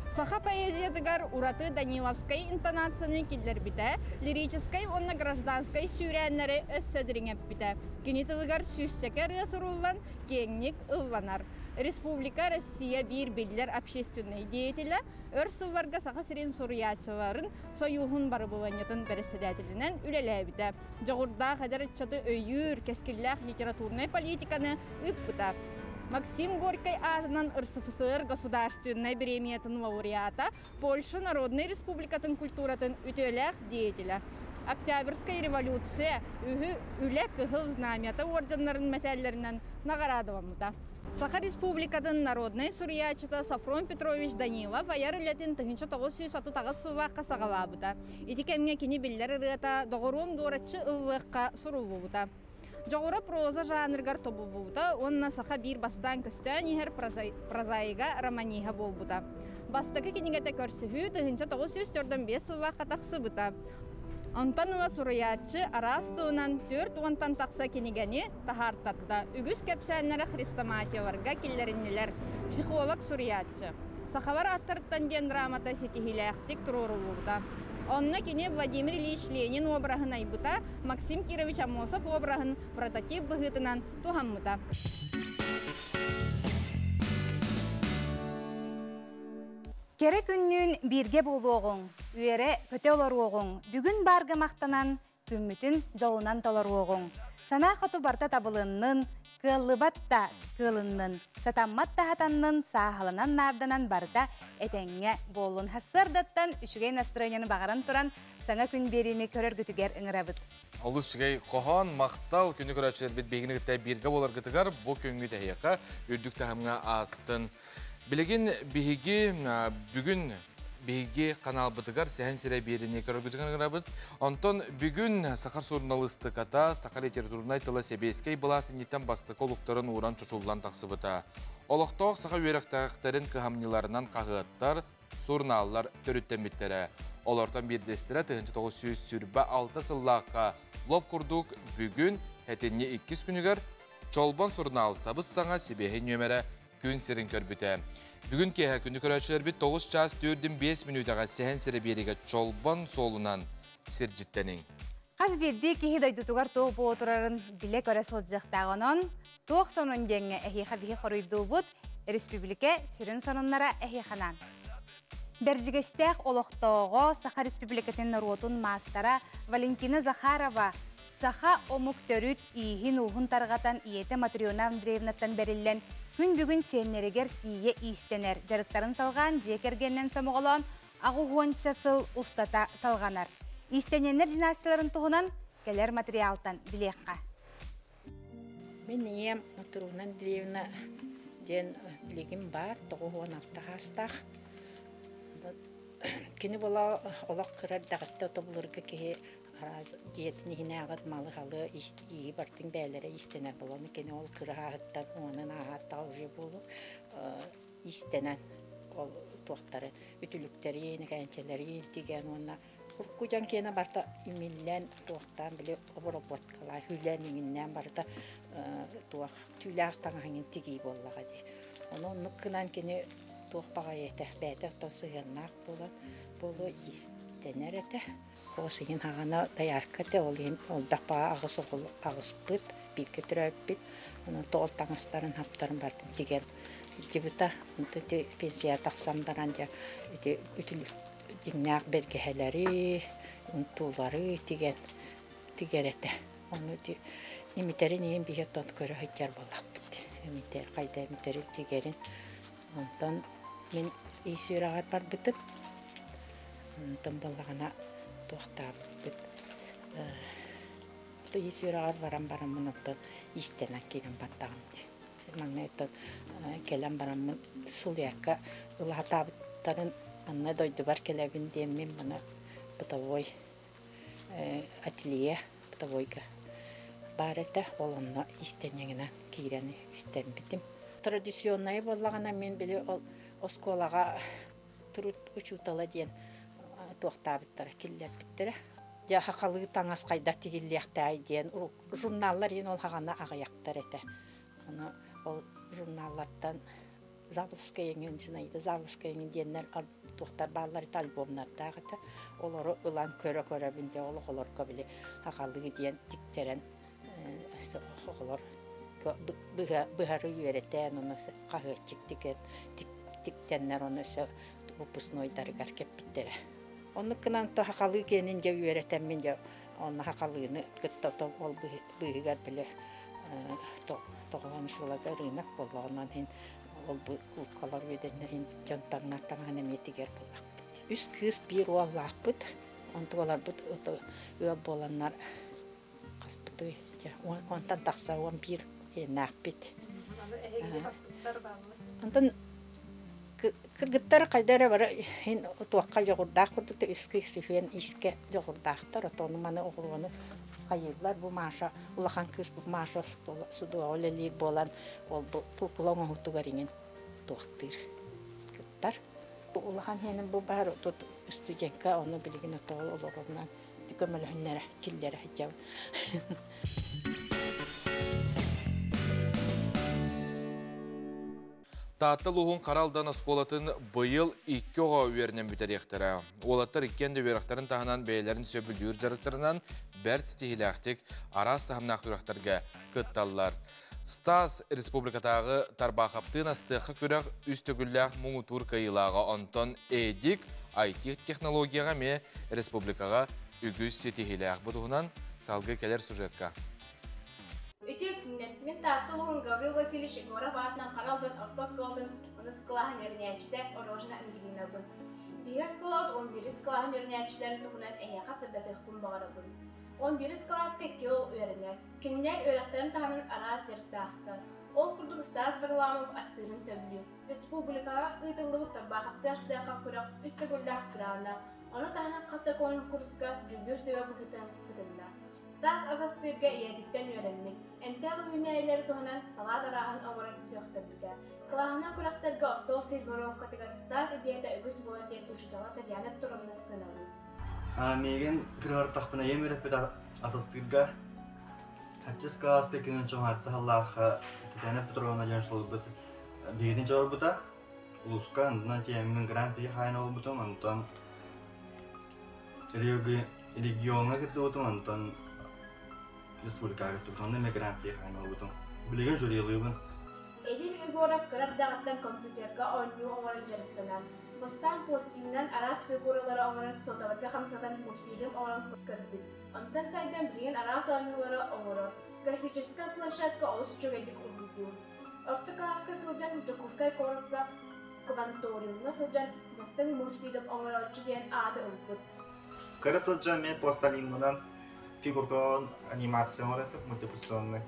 Саха поэзиятыгар ураты Даниловскай интонацияны киллэрбитэ, лирическэй уонна гражданскай сүүрээннэри өссө дириҥэппитэ. Кини тылыгар сүүсчэкэ ырыа суруллан, киэҥник ылланар. Республика Россия биир биллэр общественнай деятелэ, өр сылларга Саха сирин суруйааччыларын сойууһун барыбыланньатын бэрэссэдээтэлинэн үлэлээбитэ. Дьоҕурдаах эдэр ыччаты өйүүр, кэскиллээх литературнай политиканы ыыппыта. Максим Горькай аатынан РСФСР государственнай премиятын лауреата, Польша Народнай Республикатын культуратын үтүөлээх деятелэ. Октябрьская революция үһү үлэ кыһыл знамята уордьаннарын мэтээллэринэн наҕараадаламмыта. Саха Республикатын народнай суруйааччыта Софрон Петрович Данилов айар үлэтин 1938 сыллаахха саҕалаабыта. Ити кэмҥэ кини биллэр ырыата «Доҕоруом дуораччы ыллыахха» суруллубута. Дьоҕура проза жанрыгар тобуллубута уонна саха биир бастаан көстөөн иһэр прозаига романиһа буолбута. Бастакы кинигэтэ көрсүһүү 1945 сыллаахха тахсыбыта. Онтон ыла суруйааччы араас тылынан 40-тан тахса кинигэни таһаартарда. Үгүс кэпсээннэрэ хрестоматияларга киллэриннилэр. Психолог суруйааччы. Сахалар аттарыттан диэн драмата ситиһиилээхтик туруоруллубута. Онно кини Владимир Ильич Ленин обраһын айбыта, Максим Кирович Аммосов обраһын прототип быһыытынан туһаммыта. Кэрэ күннүүн бииргэ буолуоҕуҥ, үөрэ көтө олоруоҕуҥ, бүгүн баарга махтанан, күммүтүн дьолунан толоруоҕуҥ. Санаа хоту барта табылыннын, кыаллыбат да кыалыннын, сатаммат да сатаннын, сааһыланан наарданан барыта этэҥҥэ буоллун. Сарсыардаттан үчүгэй настроениены баҕаран туран, саҥа күн биэриини көрөргүтүгэр ыҥырабыт. Олус үчүгэй хоһоон, махтал күнү көрөөччүлэрбит биһигини кытта бииргэ буоларгытыгар бу күҥҥү тэһиэхэ үрдүк таһымҥа аастын. Билигин биһиги бүгүн биһиги каналбытыгар сэһэн сирэ биэриини көрөргүтүгэр ыҥырабыт. Онтон бүгүн саха суруналыыстыката, саха литературнай тыла сэбиэскэй былаас инниттэн бастакы олуктарын ууран чочуллан тахсыбыта. Олохтоох саха үөрэхтээхтэрин кыһамньыларынан хаһыаттар, сурунааллар төрүттэммиттэрэ. Олортон биирдэстэрэ 1926 сыллаахха лоп курдук бүгүн этинни иккис күнүгэр Чолбон сурунаал сабыс-саҥа сибиэһэй нүөмэрэ күн сирин көрбүтэ. Бүгүн киэһэ күнү көрөөччүлэрбит 9 чаас 4-5 мүнүүтэҕэ сэһэн сирэ биэригэ Чолбон суолунан сирдьиттэниҥ. Хас биирдии киһи дойдутугар туох буола турарын билэ-көрө сылдьыахтаах. Онон туох сонун диэҥҥэ эһиэхэ биһи хоруйдуубут, республика сүрүн сонуннара эһиэхэнан. Бэрдьигэстээх олохтооҕо Саха Республикатын норуотун маастара Валентина Захарова саха омук төрүт ииһин-ууһун тарҕатан ийэтэ Матрена Андреевнаттан бэриллэн күн бүгүн сиэннэригэр тиийэ иистэнэр дьарыктарын салҕаан дьиэ кэргэнинэн сомоҕолоон аҕыс сыл устата салҕанар. Иистэнньэннэр династияларын туһунан кэлэр материалтан билиэххэ. Мин ийэм Матрена Андреевна диэн билигин баар, 96 саастаах. Кини була олох кыра эрдэҕиттэн отобулурга киһи дьиэтин иһинээҕит малы-халы ииһи бартын бээлэрэ иистэнэр буолан кини ол кыра ааһыттан уонун ааһааттаҕа уже буолу иистэнэн ол туохтары үтүлүктэрин, кээнчэлэрин тигэн уонна урукку дьон киэнэ барыта имиллэн туохтаан били обработкалаа хүлэн иҥиннээн барыта туох түүлээх таҥаһыҥын тигии буоллаҕа дии. Ону оннук гынан кини туох баҕайы этэ бэйэтэ оттон сыһыаннаах буолан буолуо иистэнэр этэ. Оҕус иһин хаҕана доярка этэ, ол иһин олдах баҕа аҕыс оҕол аҕыспыт, бииргэ төрөөппүт. Онон тоҕол таҥастарын, хаптарын барытын тигэн илдьибитэ. Онтон ити пенсия тахсан баран дьэ ити үтүлүк дьиҥнээх бэргэһэлэри, унтуулары тигэн тигэр этэ. Ону ити имитэрин иһин биһи оттон көрө сылдьар буоллахпыт. Имитэр, хайда имитэрин тигэрин. Онтон мин ис үөрэҕэр барбытым. Онтон буоллаҕына туохтаабыппыт ис үөрэҕэр баран бараммын оттон иистэнэн киирэн бардаҕым дии. Маҥнай оттон кэлэн бараммын сулуйакка ылаатаабыттарын манна дойдубар кэлэбин диэммин маны бытовой ателье бытовойга баар этэ. Ол онно иистэнньэҥинэн киирэн истэммитим. Традиционнай буоллаҕына мин били ол оскуолаҕа труд учуутала диэн туохтаабыттара, киллэрбиттэрэ. Дьэ хахалыы таҥас хайдах тигиллиэхтээй диэн журналлар иһин ол хаҕана аҕыйахтар этэ. Ону ол журналлартан Заволжская эҥин, Зинаида Заволжская эҥин диэннэр туохтар бааллар этэ, альбомнардаах этэ. Олору ылан көрө-көрөбүн дьэ ол оҕолорго били хахалыы диэн тиктэрэн оҕолор быһары үөрэтэн, ону хаһыаччык тигэн, тиктэннэр ону өссө выпускнойдарыгар кэппиттэрэ. Оннук гынан то хахалыы киэнин дьэ үөрэтэммин дьэ онно хахалыыны кытта ол быыһыгар били тоҕуһун сылага рынок буоллаҕынан иһин ол бу култкалар үөдэннэрин дьон таҥнар таҥаһын эмиэ тигэр буоллахпыт. Үс кыыс биир уоллаахпыт. Онтугаларбыт ыал буоланнар хаспытый онтон тахса 11 иэннээхпит. Онтон кыргыттар хайда эрэ бары иһин туохха дьоҕурдаах курдук да үс кыыс үһүөн иискэ дьоҕурдаахтар отону маны оҕуруону хайыыллар бу Маша улахан кыыс бу Маша судуоҕа үлэлиир буолан ол бу куукула оҥоһуутугар иҥин туохтыыр кыттар улахан иһинин бу баар тут студентка ону билигин отоҕол олорорунан көмөлөһүннэрэ киллэрэ сылдьабын. Таатта улууһун Хара Алдан оскуолатын быйыл икки оҕо үөрэнэн бүтэриэхтэрэ. Уолаттар иккиэн да үөрэхтэрин таһынан бэйэлэрин сөбүлүүр дьарыктарынан бэрт ситиһиилээхтик араас таһымнаах күрэхтэргэ кытталлар. Стас республикатааҕы Тарбаахаптыын астыахха күрэх үс төгүллээх муҥутуур кыайыылааҕа, онтон Эдик IT-технологияҕа эмиэ республикаҕа үгүс ситиһиилээх. Бу туһунан салгыы кэлэр сюжетка. Үтүө күннэр. Мин Таатта улууһун Гаврил Васильевич Егоров аатынан Хара Алдан орто оскуолатын онус кылааһын үөрэнээччитэ Рожина Ангелинабын. Биһиги оскуолабыт 11 кылааһын үөрэнээччилэрин туһунан эһиэхэ сырдатыахпын баҕарабын. 11 кылааска икки уол үөрэнэр. Кинилэр үөрэхтэрин таһынан араас дьарыктаахтар. Ол курдук Стас Варламов астыырын сөбүлүүр. Республикаҕа ыытыллыбыт Тарбаахаптыах сыаха күрэх үс төгүллээх грана, ону таһынан хас да конкурска дьүүллүүр сүбэ быһыытынан кытынна. Стас ас астыырга ийэтиттэн үөрэммит, эмтээх үүнээйилэри туһанан салаат арааһын оҥорон сөхтөрбүтэ. Кылааһынан күрэхтэргэ остуол сервировкатыгар Стас идеята үгүс буолар диэн учуутала Татьяна Петровна сыаналыыр. Миигин кырыһартахпына ийэм үөрэппит асастыырга Хаччыс кылааска күнүн чоҥоотто сыллаахха Татьяна Петровна диэн суолбут биһигитин чорбута. Улууска онтон тиэммин гран-при хаайан олбутум, онтон региоҥҥа кыттыбытым, онтон республикаҕа кыттыбытым, онно эмиэ гран-при хаайан олбутум. Билигин жюрилыыбын. Эдил Егоров кыра эрдэҕиттэн компьютерга оонньуу оҥорон дьарыктанар. Бастаан пластилинынан араас фигуралары оҥорон суотабарга хамсатан мультфильм оҥорон көрбүт. Онтон сайдан билигин араас оонньуулары оҥорор. Графическай планшетка олус үчүгэйдик уруһуйдуур. Орто кылааска сылдьан Дьокуускай куоракка кванториумҥа сылдьан бастыҥ мультфильм оҥорооччу диэн ааты ылбыт. Кыра сылдьан мен пластилинынан фигуркалаан анимация оҥорор мультипликационный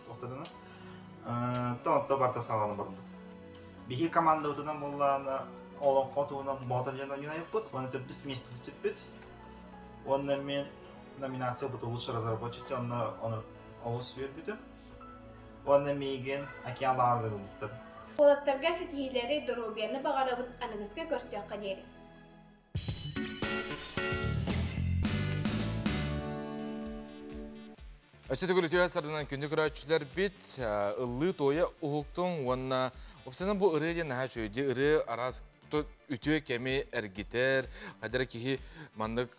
туохтадана то барта саҕалана барбыт. Биһи командабытынан буоллаана олоҥхо туһунан боотур диэн ойуунайыппыт, уонна төрдүс миэстэни сүппүт. Уонна мен номинация бут лучший разработчик онно олус үөрбүтүм. Уонна миигин океан лааҕырга ылбыттар. Уолаттарга ситиһиилэри, доруобуйаны баҕарабыт, аныгыска көрсүөххэ диэри. Өссө төгүл үтүө сарданан күндү көрөөччүлэрбит ыллыы туойа уһуктуҥ уонна опсанан бу ырыа диэн наһаа үчүгэй ырыа араас үтүө кэми эргитэр хайдара киһи маннык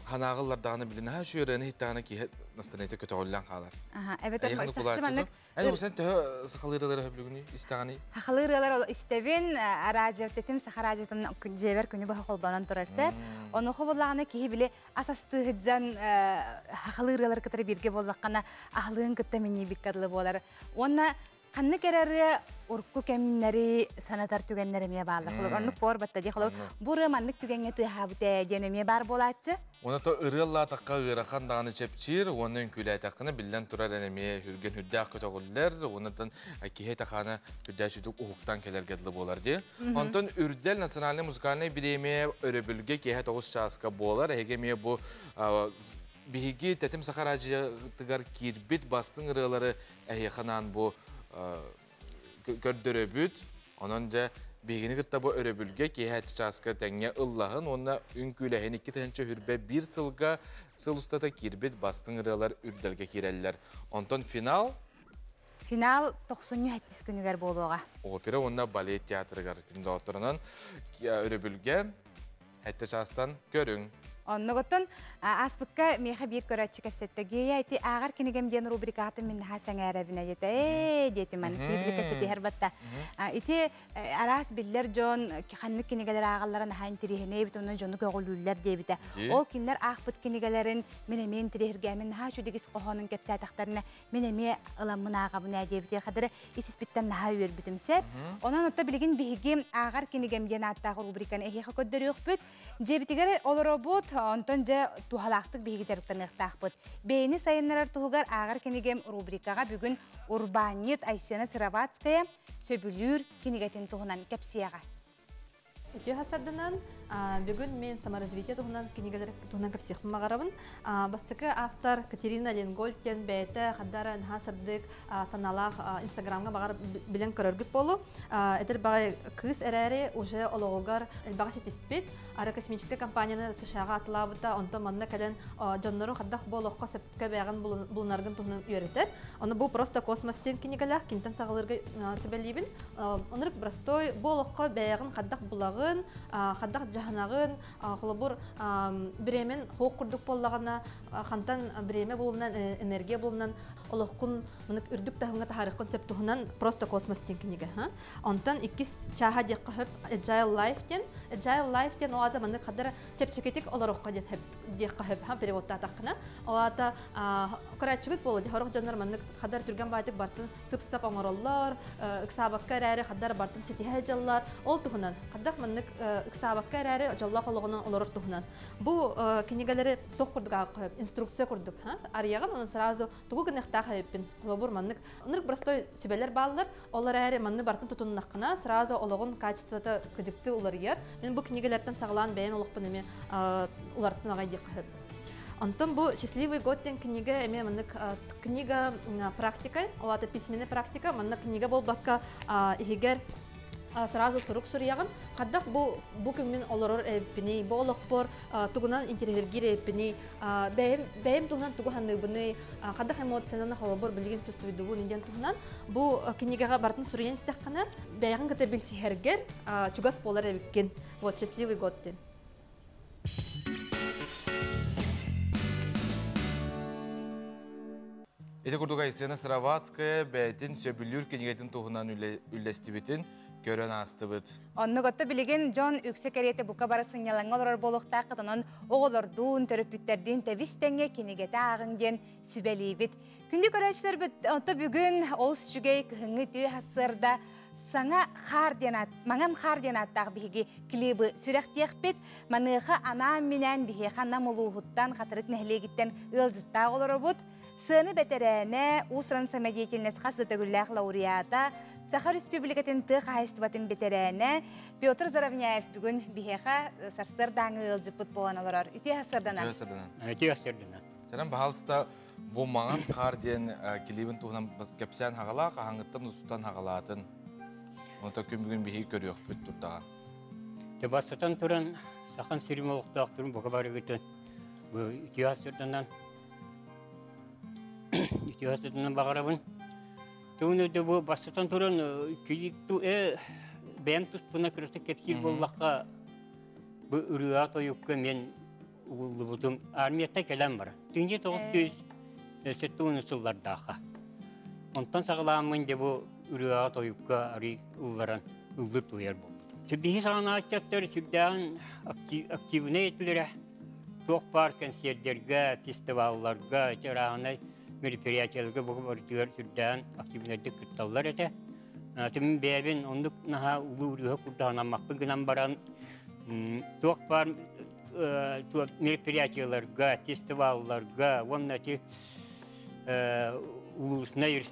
ханааҕыллардаҕына били наһаа үчүгэй ырыаны иһиттэҕинэ киһи настроениета көтөҕүллэн хаалар. Эбэтэр маннык Эн усан төһө сахалыы ырыалары сөбүлүгүнүй истэҕиний? Сахалыы ырыалар истэбин, радио тэтим саха радиотын дьиэбэр күнү быһа холбонон турар сэр. Онуоха буоллаҕына киһи били ас астыыһыдьан сахалыы ырыалары кытары бииргэ буоллаххына аһылыгын кытта минньийбиккэ дылы буолар. Уонна ханнык эрэ ырыа урукку кэмнэри санатар түгэннэр эмиэ бааллар. Холобур, оннук буор батта дии. Холобур, бу ырыа маннык түгэҥҥэ тыаһаабыт ээ диэн эмиэ баар буолааччы. Уонна то ырыаллаатахха ыарахан даҕаны чэпчиир, уонна үҥкүүлээтэххинэ биллэн турар эн эмиэ үргэн үрдээх көтөҕүллэр, уоннатан киһи этэ-хаана үрдээх сүдүк уһуктан кэлэргэ дылы буолар дии. Онтон Үрдэл национальнай музыкальнай бириэмийэ өрөбүлгэ киэһэ 9 чааска буолар. Эһиги эмиэ бу биһиги Тэтим Саха радиотыгар киирбит бастыҥ ырыалары эһиэхэ анаан бу Көрдөрөбүт. Онон дьэ биһигини кытта бу өрөбүлгэ киэһэ чааска тэҥҥэ ыллаһын уонна үҥкүүлэһин 2021 сылга сыл устата киирбит бастыҥ ырыалар үрдэлгэ киирэллэр. Онтон финал Финал тохсунньу сэттис күнүгэр буолуоҕа. Опера уонна балет театрыгар күн доҕотторунан өрөбүлгэ сэттэ чаастан көрүҥ. Оннугуттан ааспыкка миэхэ биир көрөөччү кэпсэттэ. Гея ити ааҕар кинигэм диэн рубрикаҕытын мин наһаа сэҥээрэбинэ диэтэ. Ээ диэтим маны киирбили кэпсэтиһэр батта. Ити араас биллэр дьон ханнык кинигэлэр ааҕаллара наһаа интириэһинэй эбит, онон дьону көҕүлүүллэр диэбитэ. Ол кинилэр аахпыт кинигэлэрин мин эмиэ интириэһиргээмин наһаа үчүгэй ис хоһоонун кэпсээтэхтэринэ мин эмиэ ыламмын ааҕабын ээ диэбитигэр хадары ис-испиттэн наһаа үөрбүтүм сөп. Онон отто билигин биһиги ааҕар кинигэм диэн ааттаах рубриканы эһиэхэ көрдөрүөхпүт. Дьиэбитигэр олоробут, онтон дьэ туһалаахтык биһиги дьарыктаныахтаахпыт. Бэйэни сайыннарар туһугар ааҕар кинигэм рубрикаҕа бүгүн урбаанньыт Айсена Сыроватская сөбүлүүр кинигэтин туһунан кэпсиэҕэ. Үтүө хасарданан, бүгүн мен саморазвитие туһунан кинигэлэр туһунан кэпсиэхпин баҕарабын. Бастакы автор Катерина Ленгольд диэн бэйэтэ хардара наһаа сырдык санаалаах инстаграмҥа баҕар билэн көрөргүт буолу. Эдэр баҕай кыыс эрээри уже олоҕугар элбэҕи ситиспит. Аэрокосмическай компанияны США-ҕа атылаабыта, онтон манна кэлэн дьоннору хайдах бу олоххо сөпкө бэйэҕин булунаргын туһунан үөрэтэр. Ону бу просто космос диэн кинигэлээх кинтэн саҕалыырга сүбэлиибин. Оннук простой бу олоххо бэйэҕин хайдах булаҕын, хайдах дьаһанаҕын, холобур бириэмэн хоох курдук буоллаҕына, хантан бириэмэ булунан, энергия булунан олоххун мынык үрдүк таһымҥа таһаарыаххын сөп туһунан просто космос диэн кинигэ. Онтон иккис чааһа диэххэ сөп Agile Life диэн. Agile Life диэн ол аата маннык хадара чэпчэкитик олороххо диэн диэххэ сөп переводтаатаххына. Ол аата көрөөччүгүт буолуо дии сорох дьоннор маннык хадар түргэн баайтык бартын сып-сап оҥороллор, ыксаабакка эрээри хадар бартын ситиһэ сылдьаллар. Ол туһунан хадах маннык ыксаабакка эрээри дьоллоох олоҕунан олорор туһунан. Бу кинигэлэри туох курдук аахха инструкция курдук арыйаҕын онон сразу тугу гыныахтаах эбиппин холобур маннык ынырык простой сүбэлэр бааллар ол эрээри манны бартын тутуннаххына сразу олоҕун качествота кыдьыктыы уларыйар мин бу кинигэлэртэн саҕалаан бэйэм олохпун эмиэ уларыттым аҕай диэххэ сөп. Онтон бу «Счастливый год» диэн книга эмиэ маннык книга практика, ол аата письменная практика, манна книга буолбакка иһигэр сразу сурук суруйаҕын. Хайдах бу бу күммүн олорор эбиппиний, бу олохпор тугунан интириэһиргиир эбиппиний, бэйэм бэйэм туһунан тугу саныыбыный, хайдах эмоциянан холобур билигин чувствуйдубун диэн туһунан бу кинигэҕэ барытын суруйан истэххинэ бэйэҕин кытта билсиһэргэр чугас буолар эбиккин. Вот «Счастливый год» диэн. Ити курдук Айсена Сыроватская бэйэтин сөбүлүүр кинигэтин туһунан үллэстибитин көрөн аастыбыт. Оннук отто билигин дьон үксэ кэриэтэ бука бары сынньалаҥҥа олорор буолуохтааххыт, онон оҕолордуун, төрөппүттэрдиин тэбис тэҥҥэ кинигэтэ ааҕыҥ диэн сүбэлиибит. Күндү көрөөччүлэрбит, отто бүгүн олус үчүгэй кыһыҥҥы үтүө сарсыарда саҥа хаар диэн аат, маҥан хаар диэн ааттаах биһиги клибы сүрэхтиэхпит. Маныаха анаан-минээн биһиэхэ Нам улууһуттан, Хатырык нэһилиэгиттэн ыалдьыттаах олоробут. Сыаны бэтэрээнэ, уус-уран самодеятельность хас да төгүллээх лауреата, Саха Республикатын тыа хаһаайыстыбатын бэтэрээнэ Петр Заровняев бүгүн биһиэхэ сарсыардааҥы ыалдьыппыт буолан олорор. Үтүө сарсыарданан. Үтүө сарсыарданан. Үтүө сарсыарданан. Чанан баһалыста бу маҥан хаар диэн килиибин туһунан кэпсээн хаҕалаа, хаһааҥҥыттан устан хаҕалаатын. Онто күн бүгүн биһиги көрүөхпүт турдаҕа. Те бастатан туран Сахан сирин олохтоохторун бука барыгытын бу үтүө сарсыарданан үтүө сарсыарданан баҕарабын. Тугун өйдө бу бастатан туран килиипту бэйэм туспуна кырата кэпсиир буоллахха бу ырыа тойукка мен угуллубутум армияттан кэлэн баран. Түнде 970 сыллардаахха. Онтон саҕалааммын дьэ бу ырыаҕа тойукка арый ылларан ыллыр туйар буолбут. Биһи саҕанааччаттар сүрдээҕин активнай этилэрэ. Туох баар кэнсиэрдэргэ, фестивалларга, чарааһынай мероприятияларга бу барытыгар сүрдээҕин активнайдык кытталлар этэ. Тимин бэйэбин оннук наһаа улуу ырыа курдаһанаммаппын гынан баран туох баар мероприятияларга, фестивалларга уонна ити улууснай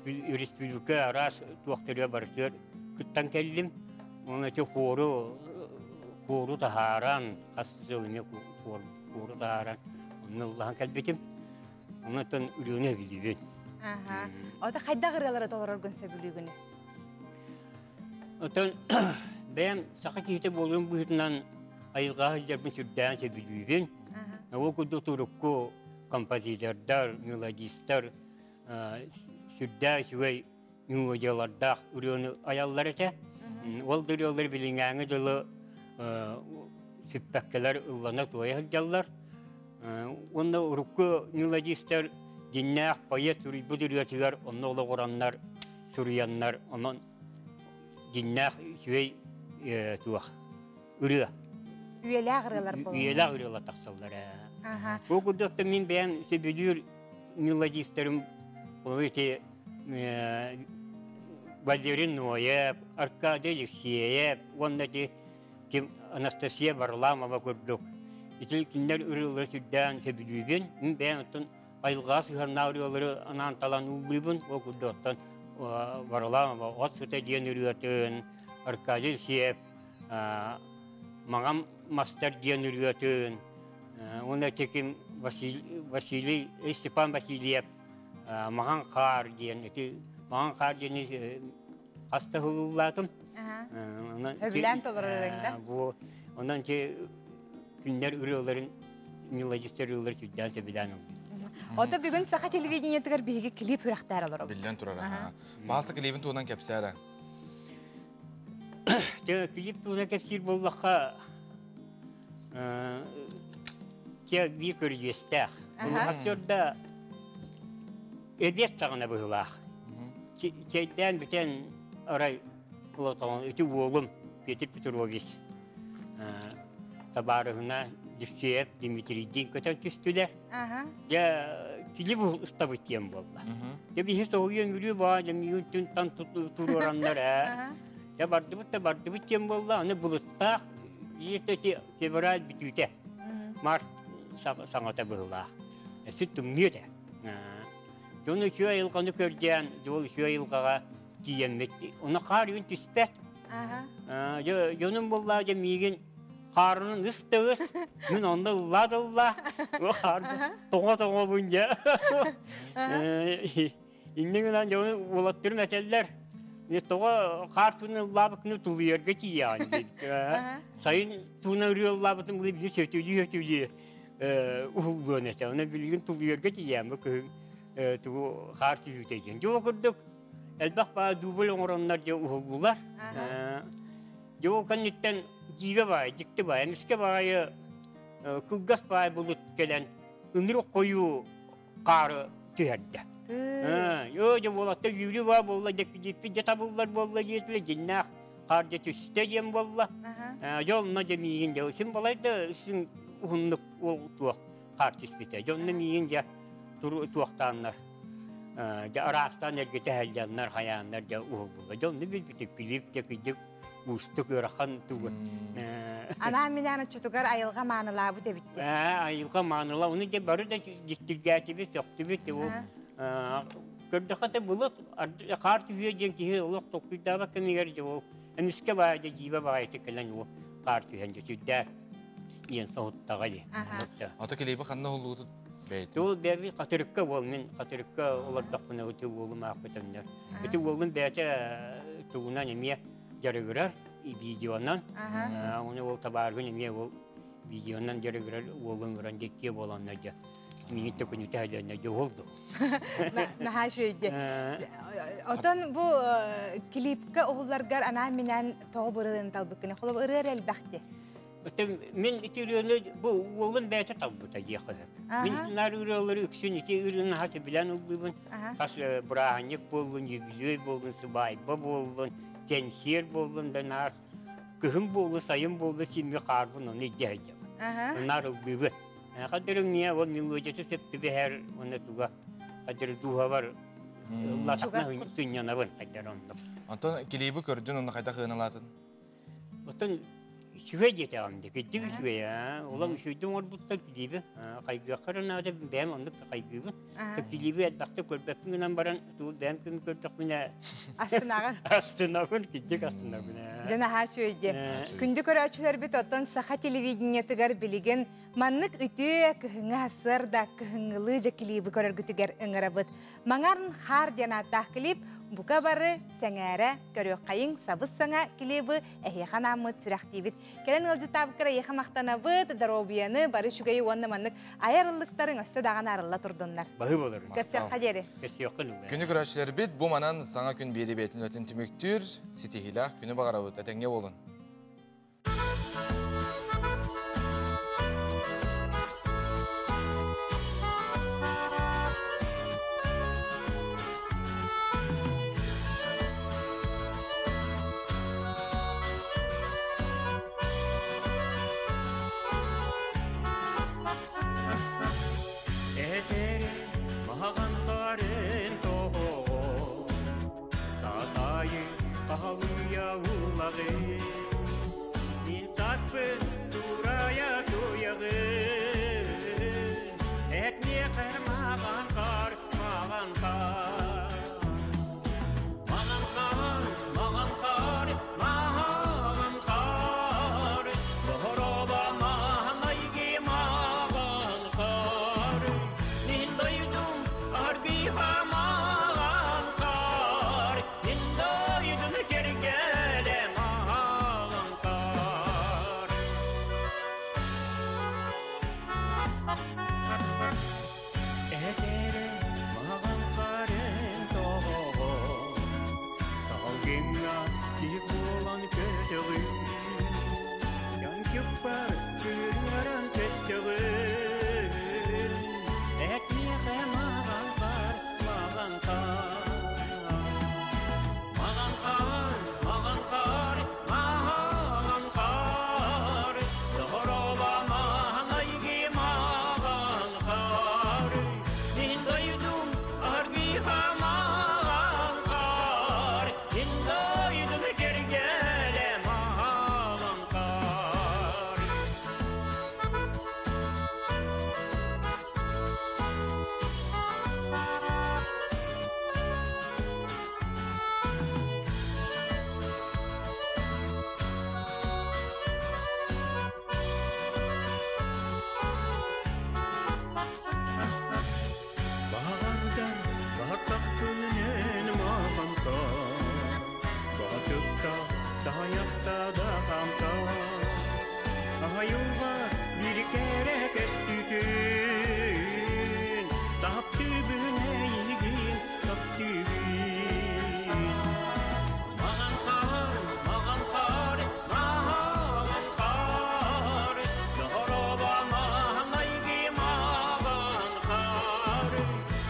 республика араас туохтарыгар барытыгар кыттан кэллим. Уонна ити хуору хуору таһааран, хас сыл эмиэ хуору таһааран онно ыллаһан кэлбитим. Онтон ырыаны билибин. Аха. Ото хайдах ырыалары толороргун сөбүлүүгүн? Оттон бэйэм саха киһитэ буоларым быһыытынан айылҕаҕа сылдьарбын сүрдээн сөбүлүүбүн. Ол курдук турукку композитордар, мелодистар сүрдээх үчүгэй мелодиялардаах ырыаны айаллар этэ. Ол да ырыалар билиҥээҥи дылы сүппэккэлэр ыллана туойа сылдьаллар. Уонна урукку мелодистар дьиннээх поэт суруйбут ырыатыгар онно олоҕураннар суруйаннар, онон дьиннээх үчүгэй туох ырыа. Үйэлээх ырыалар буолаллар. Үйэлээх ырыалар тахсаллар ээ. Бу курдук да мин бэйэм сөбүлүүр мелодистарым ол ити Валерий Ноев, Аркадий Алексеев уонна ити ким Анастасия Варламова курдук ити кинилэр ырыалары сүрдээн сөбүлүүбүн. Мин бэйэм оттон айылҕаҕа сыһыаннаах ырыалары анаан талан ыллыыбын. Ол курдук оттон Варламова «От сыта» диэн ырыатын, Аркадий Алексеев «Маҥан мастар» диэн ырыатын, уонна ким Василий Степан Васильев «Маҥан хаар» диэн ити «Маҥан хаар» диэни хас да ыллаатым. Сөбүлээн толорор ырыаҥ да? Бу онон ити күннэр ырыаларын мелодистар ырыалары сүрдээн сөбүлээн ыллым. Ото бүгүн саха телевидениетыгар биһиги клип үрэхтээр олоробут. Биллэн турар. Бааса клибин туһунан кэпсээ эрэ. Клип туһунан кэпсиир буоллахха, те биир көрүдьүөстээх. Сарсыарда эбиэт саҕана быһыылаах. Чэйдээн бүтэн арай улатаҕын ити уолум Петр Петрович табаарыһына Дюфеев Дмитрийдиин көтөн түстүлэр. Дьэ килип устабыт диэн буолла. Дьэ биһи соһуйан үрүү баа дьэ миигин түн тан туруораннар ээ. Дьэ бардыбыт да бардыбыт диэн буолла. Аны былыттаах ити февраль бүтүүтэ. Март саҥата быһыылаах. Сүт тымныы этэ. Дьон үчүгэй айылҕаны көрдөөн, дьол үчүгэй айылҕаҕа тиийэммит. Ону хаар үүн түспэт. Дьонум буоллаа дьэ миигин хаарынан ыс да ыс, мин онно ыллаа да ыллаа, тоҕо-тоҕобун дьэ. Иннин гынан дьону уолаттарым этэллэр, тоҕо хаар туунан ыллаабыккыны тулуйарга тиийэҕин диэбит. Сайын туунан ырыа ыллаабытым билигин сөтүлүү-сөтүлүү уһуллуон этэ. Онон билигин тулуйарга тиийээн бу кыһын тугу хаар түһүүтэ диэн. Дьэ ол курдук элбэх баа дубль оҥороннор дьэ уһуллулар. Дьэ ол кэнниттэн дьиибэ баай, дьикти баай, эмискэ баайы кылгас баай булут кэлэн ынырык хойуу хаары түһэрдэ. Йоо дьэ буолатта үүрүү баа буолла дьэ дьиппит дьэ табыллар буолла диэтилэр дьиннээх хаар дьэ түстэ диэн буолла. Дьэ онно дьэ миигин дьэ син балай да син уһуннук ол туох хаар түспүтэ. Дьэ онно миигин дьэ туохтааннар дьэ араастаан эргитэ сылдьаннар хайааннар дьэ уһуллулар. Дьэ онно билбитим Филипп дьэ кырдьык уустук ыарахан тугу. Анаан минээн оччотугар айылҕа маанылаабыт эбит. Айылҕа мааныла. Ону дьэ бары да дьиктиргээтибит, сөхтүбүт. Ол көрдөххө да былыт хаар түһүө диэн киһи олох толкуйдаабат кэмигэр дьэ ол эмискэ баайа дьэ дьиибэ баҕайытык кэлэн ол хаар түһэн дьэ сүрдээх диэн соһуттаҕа дии. Ото килиэби ханна уһуллуутут бэйэтин? Ол бэйэбит Хатырыкка уол мин Хатырыкка олордохпуна ити уолум аахпытаннар. Ити уолум бэйэтэ тугунан эмиэ дьарыгырар видеонан. Оны ол табааргын эмиэ ол видеонан дьарыгырар уолун ыран диккиэ буоланнар дьэ. Миигин төкүнүтэ сылдьаннар дьэ уолду. Наһаа үчүгэйди. Отон бу клипка уһулларгар анаан-минээн тоҕо бу ырыаны талбыккын? Холобур ырыа эрэ элбэх дии. Мин ити ырыаны бу уолум бэйэтэ талбыта диэххэ сөп. Мин наар ырыалары үксүн ити ырыаны хас билэн ыллыыбын. Хас бырааһынньык буоллун, юбилей буоллун, сыбаайба буоллун, кэнсиэр буоллун да наар кыһын буоллун, сайын буоллун симми хаарбын ону илдьэ сылдьабын. Наар ыллыыбын. Хадырым миэ ол мелодията сөп түбэһэр уонна туга хадыр дууһабар ыллатахна сынньанабын хайдар оннук. Онтон килииби көрдүн онно хайдах ыаналаатын? Оттон үчүгэй диэтэҕим дии, кырдьык үчүгэй аа. Улам үчүгэйдик оҥорбуттар килииби. Хайгыахха эрэ наада, бэйэм оннук да хайгыыбын. Килииби элбэхтик көрбөппүн гынан баран, тугу бэйэм күн көрдөхпүнэ Астынаҕын. Астынабын, кырдьык астынабын ээ. Дьэ наһаа үчүгэй дии. Күндү көрөөччүлэрбит оттон саха телевидениетыгар билигин маннык үтүө кыһыҥҥы сарсыарда кыһыҥҥылыы дьэ килииби көрөргүтүгэр ыҥырабыт. Маҥан хаар диэн ааттаах клип Бука бары сэҥээрэ көрүөххэйиҥ сабыс-саҥа клибы эһиэхэ анааммыт сүрэхтиибит. Кэлэн ыалдьыттаабыккар эйиэхэ махтанабыт, доруобуйаны, бары үчүгэйи уонна маннык айар ыллыктарыҥ өссө даҕаны арылла турдуннар. Баһыы болар. Көрсүөххэ диэри. Көрсүөххэ нүгэ. Күнү көрөөччүлэрбит бу манан саҥа күн биэри бэйэтин үлэтин түмүктүүр, ситиһиилээх күнү баҕарабыт. Этэҥҥэ буолун. Этери маһаган қарын тоғо, Татайы қағалуя улағы, Мин татпын турая туяғы, Этне маған қар, маған қар. Маған қар, маған қар, маған қар, Бороба мағанайге маған қар. Мен дойдум арбиха маған қар, Мен дойдум кергеле маған қар. Этере маған қарын тоғо, Талгыңа тиіп болан көтіғі, Ян бар күргәрін көтіғі, Әтнеғі маған қар, маған қар. Маған қар, маған қар, маған қар, Дороба мағанайге маған қар. Мен дойдум арбиха маған қар, Мен дойдум кергеле маған қар. Бағандан баттақ күнін маған қар, Батыпта таяқта да қамта, Аюға бір керек өстүтін, Тап түбіне егін, тап түбін. Маған қар, маған қар, маған қар, Дороба мағанайге маған қар.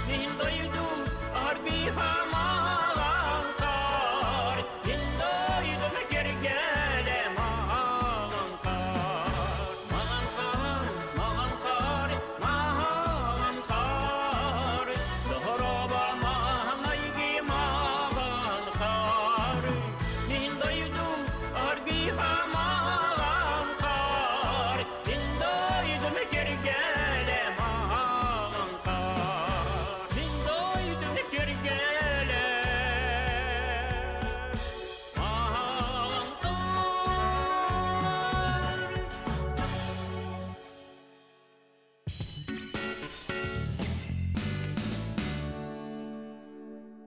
Мен дойдум арбиха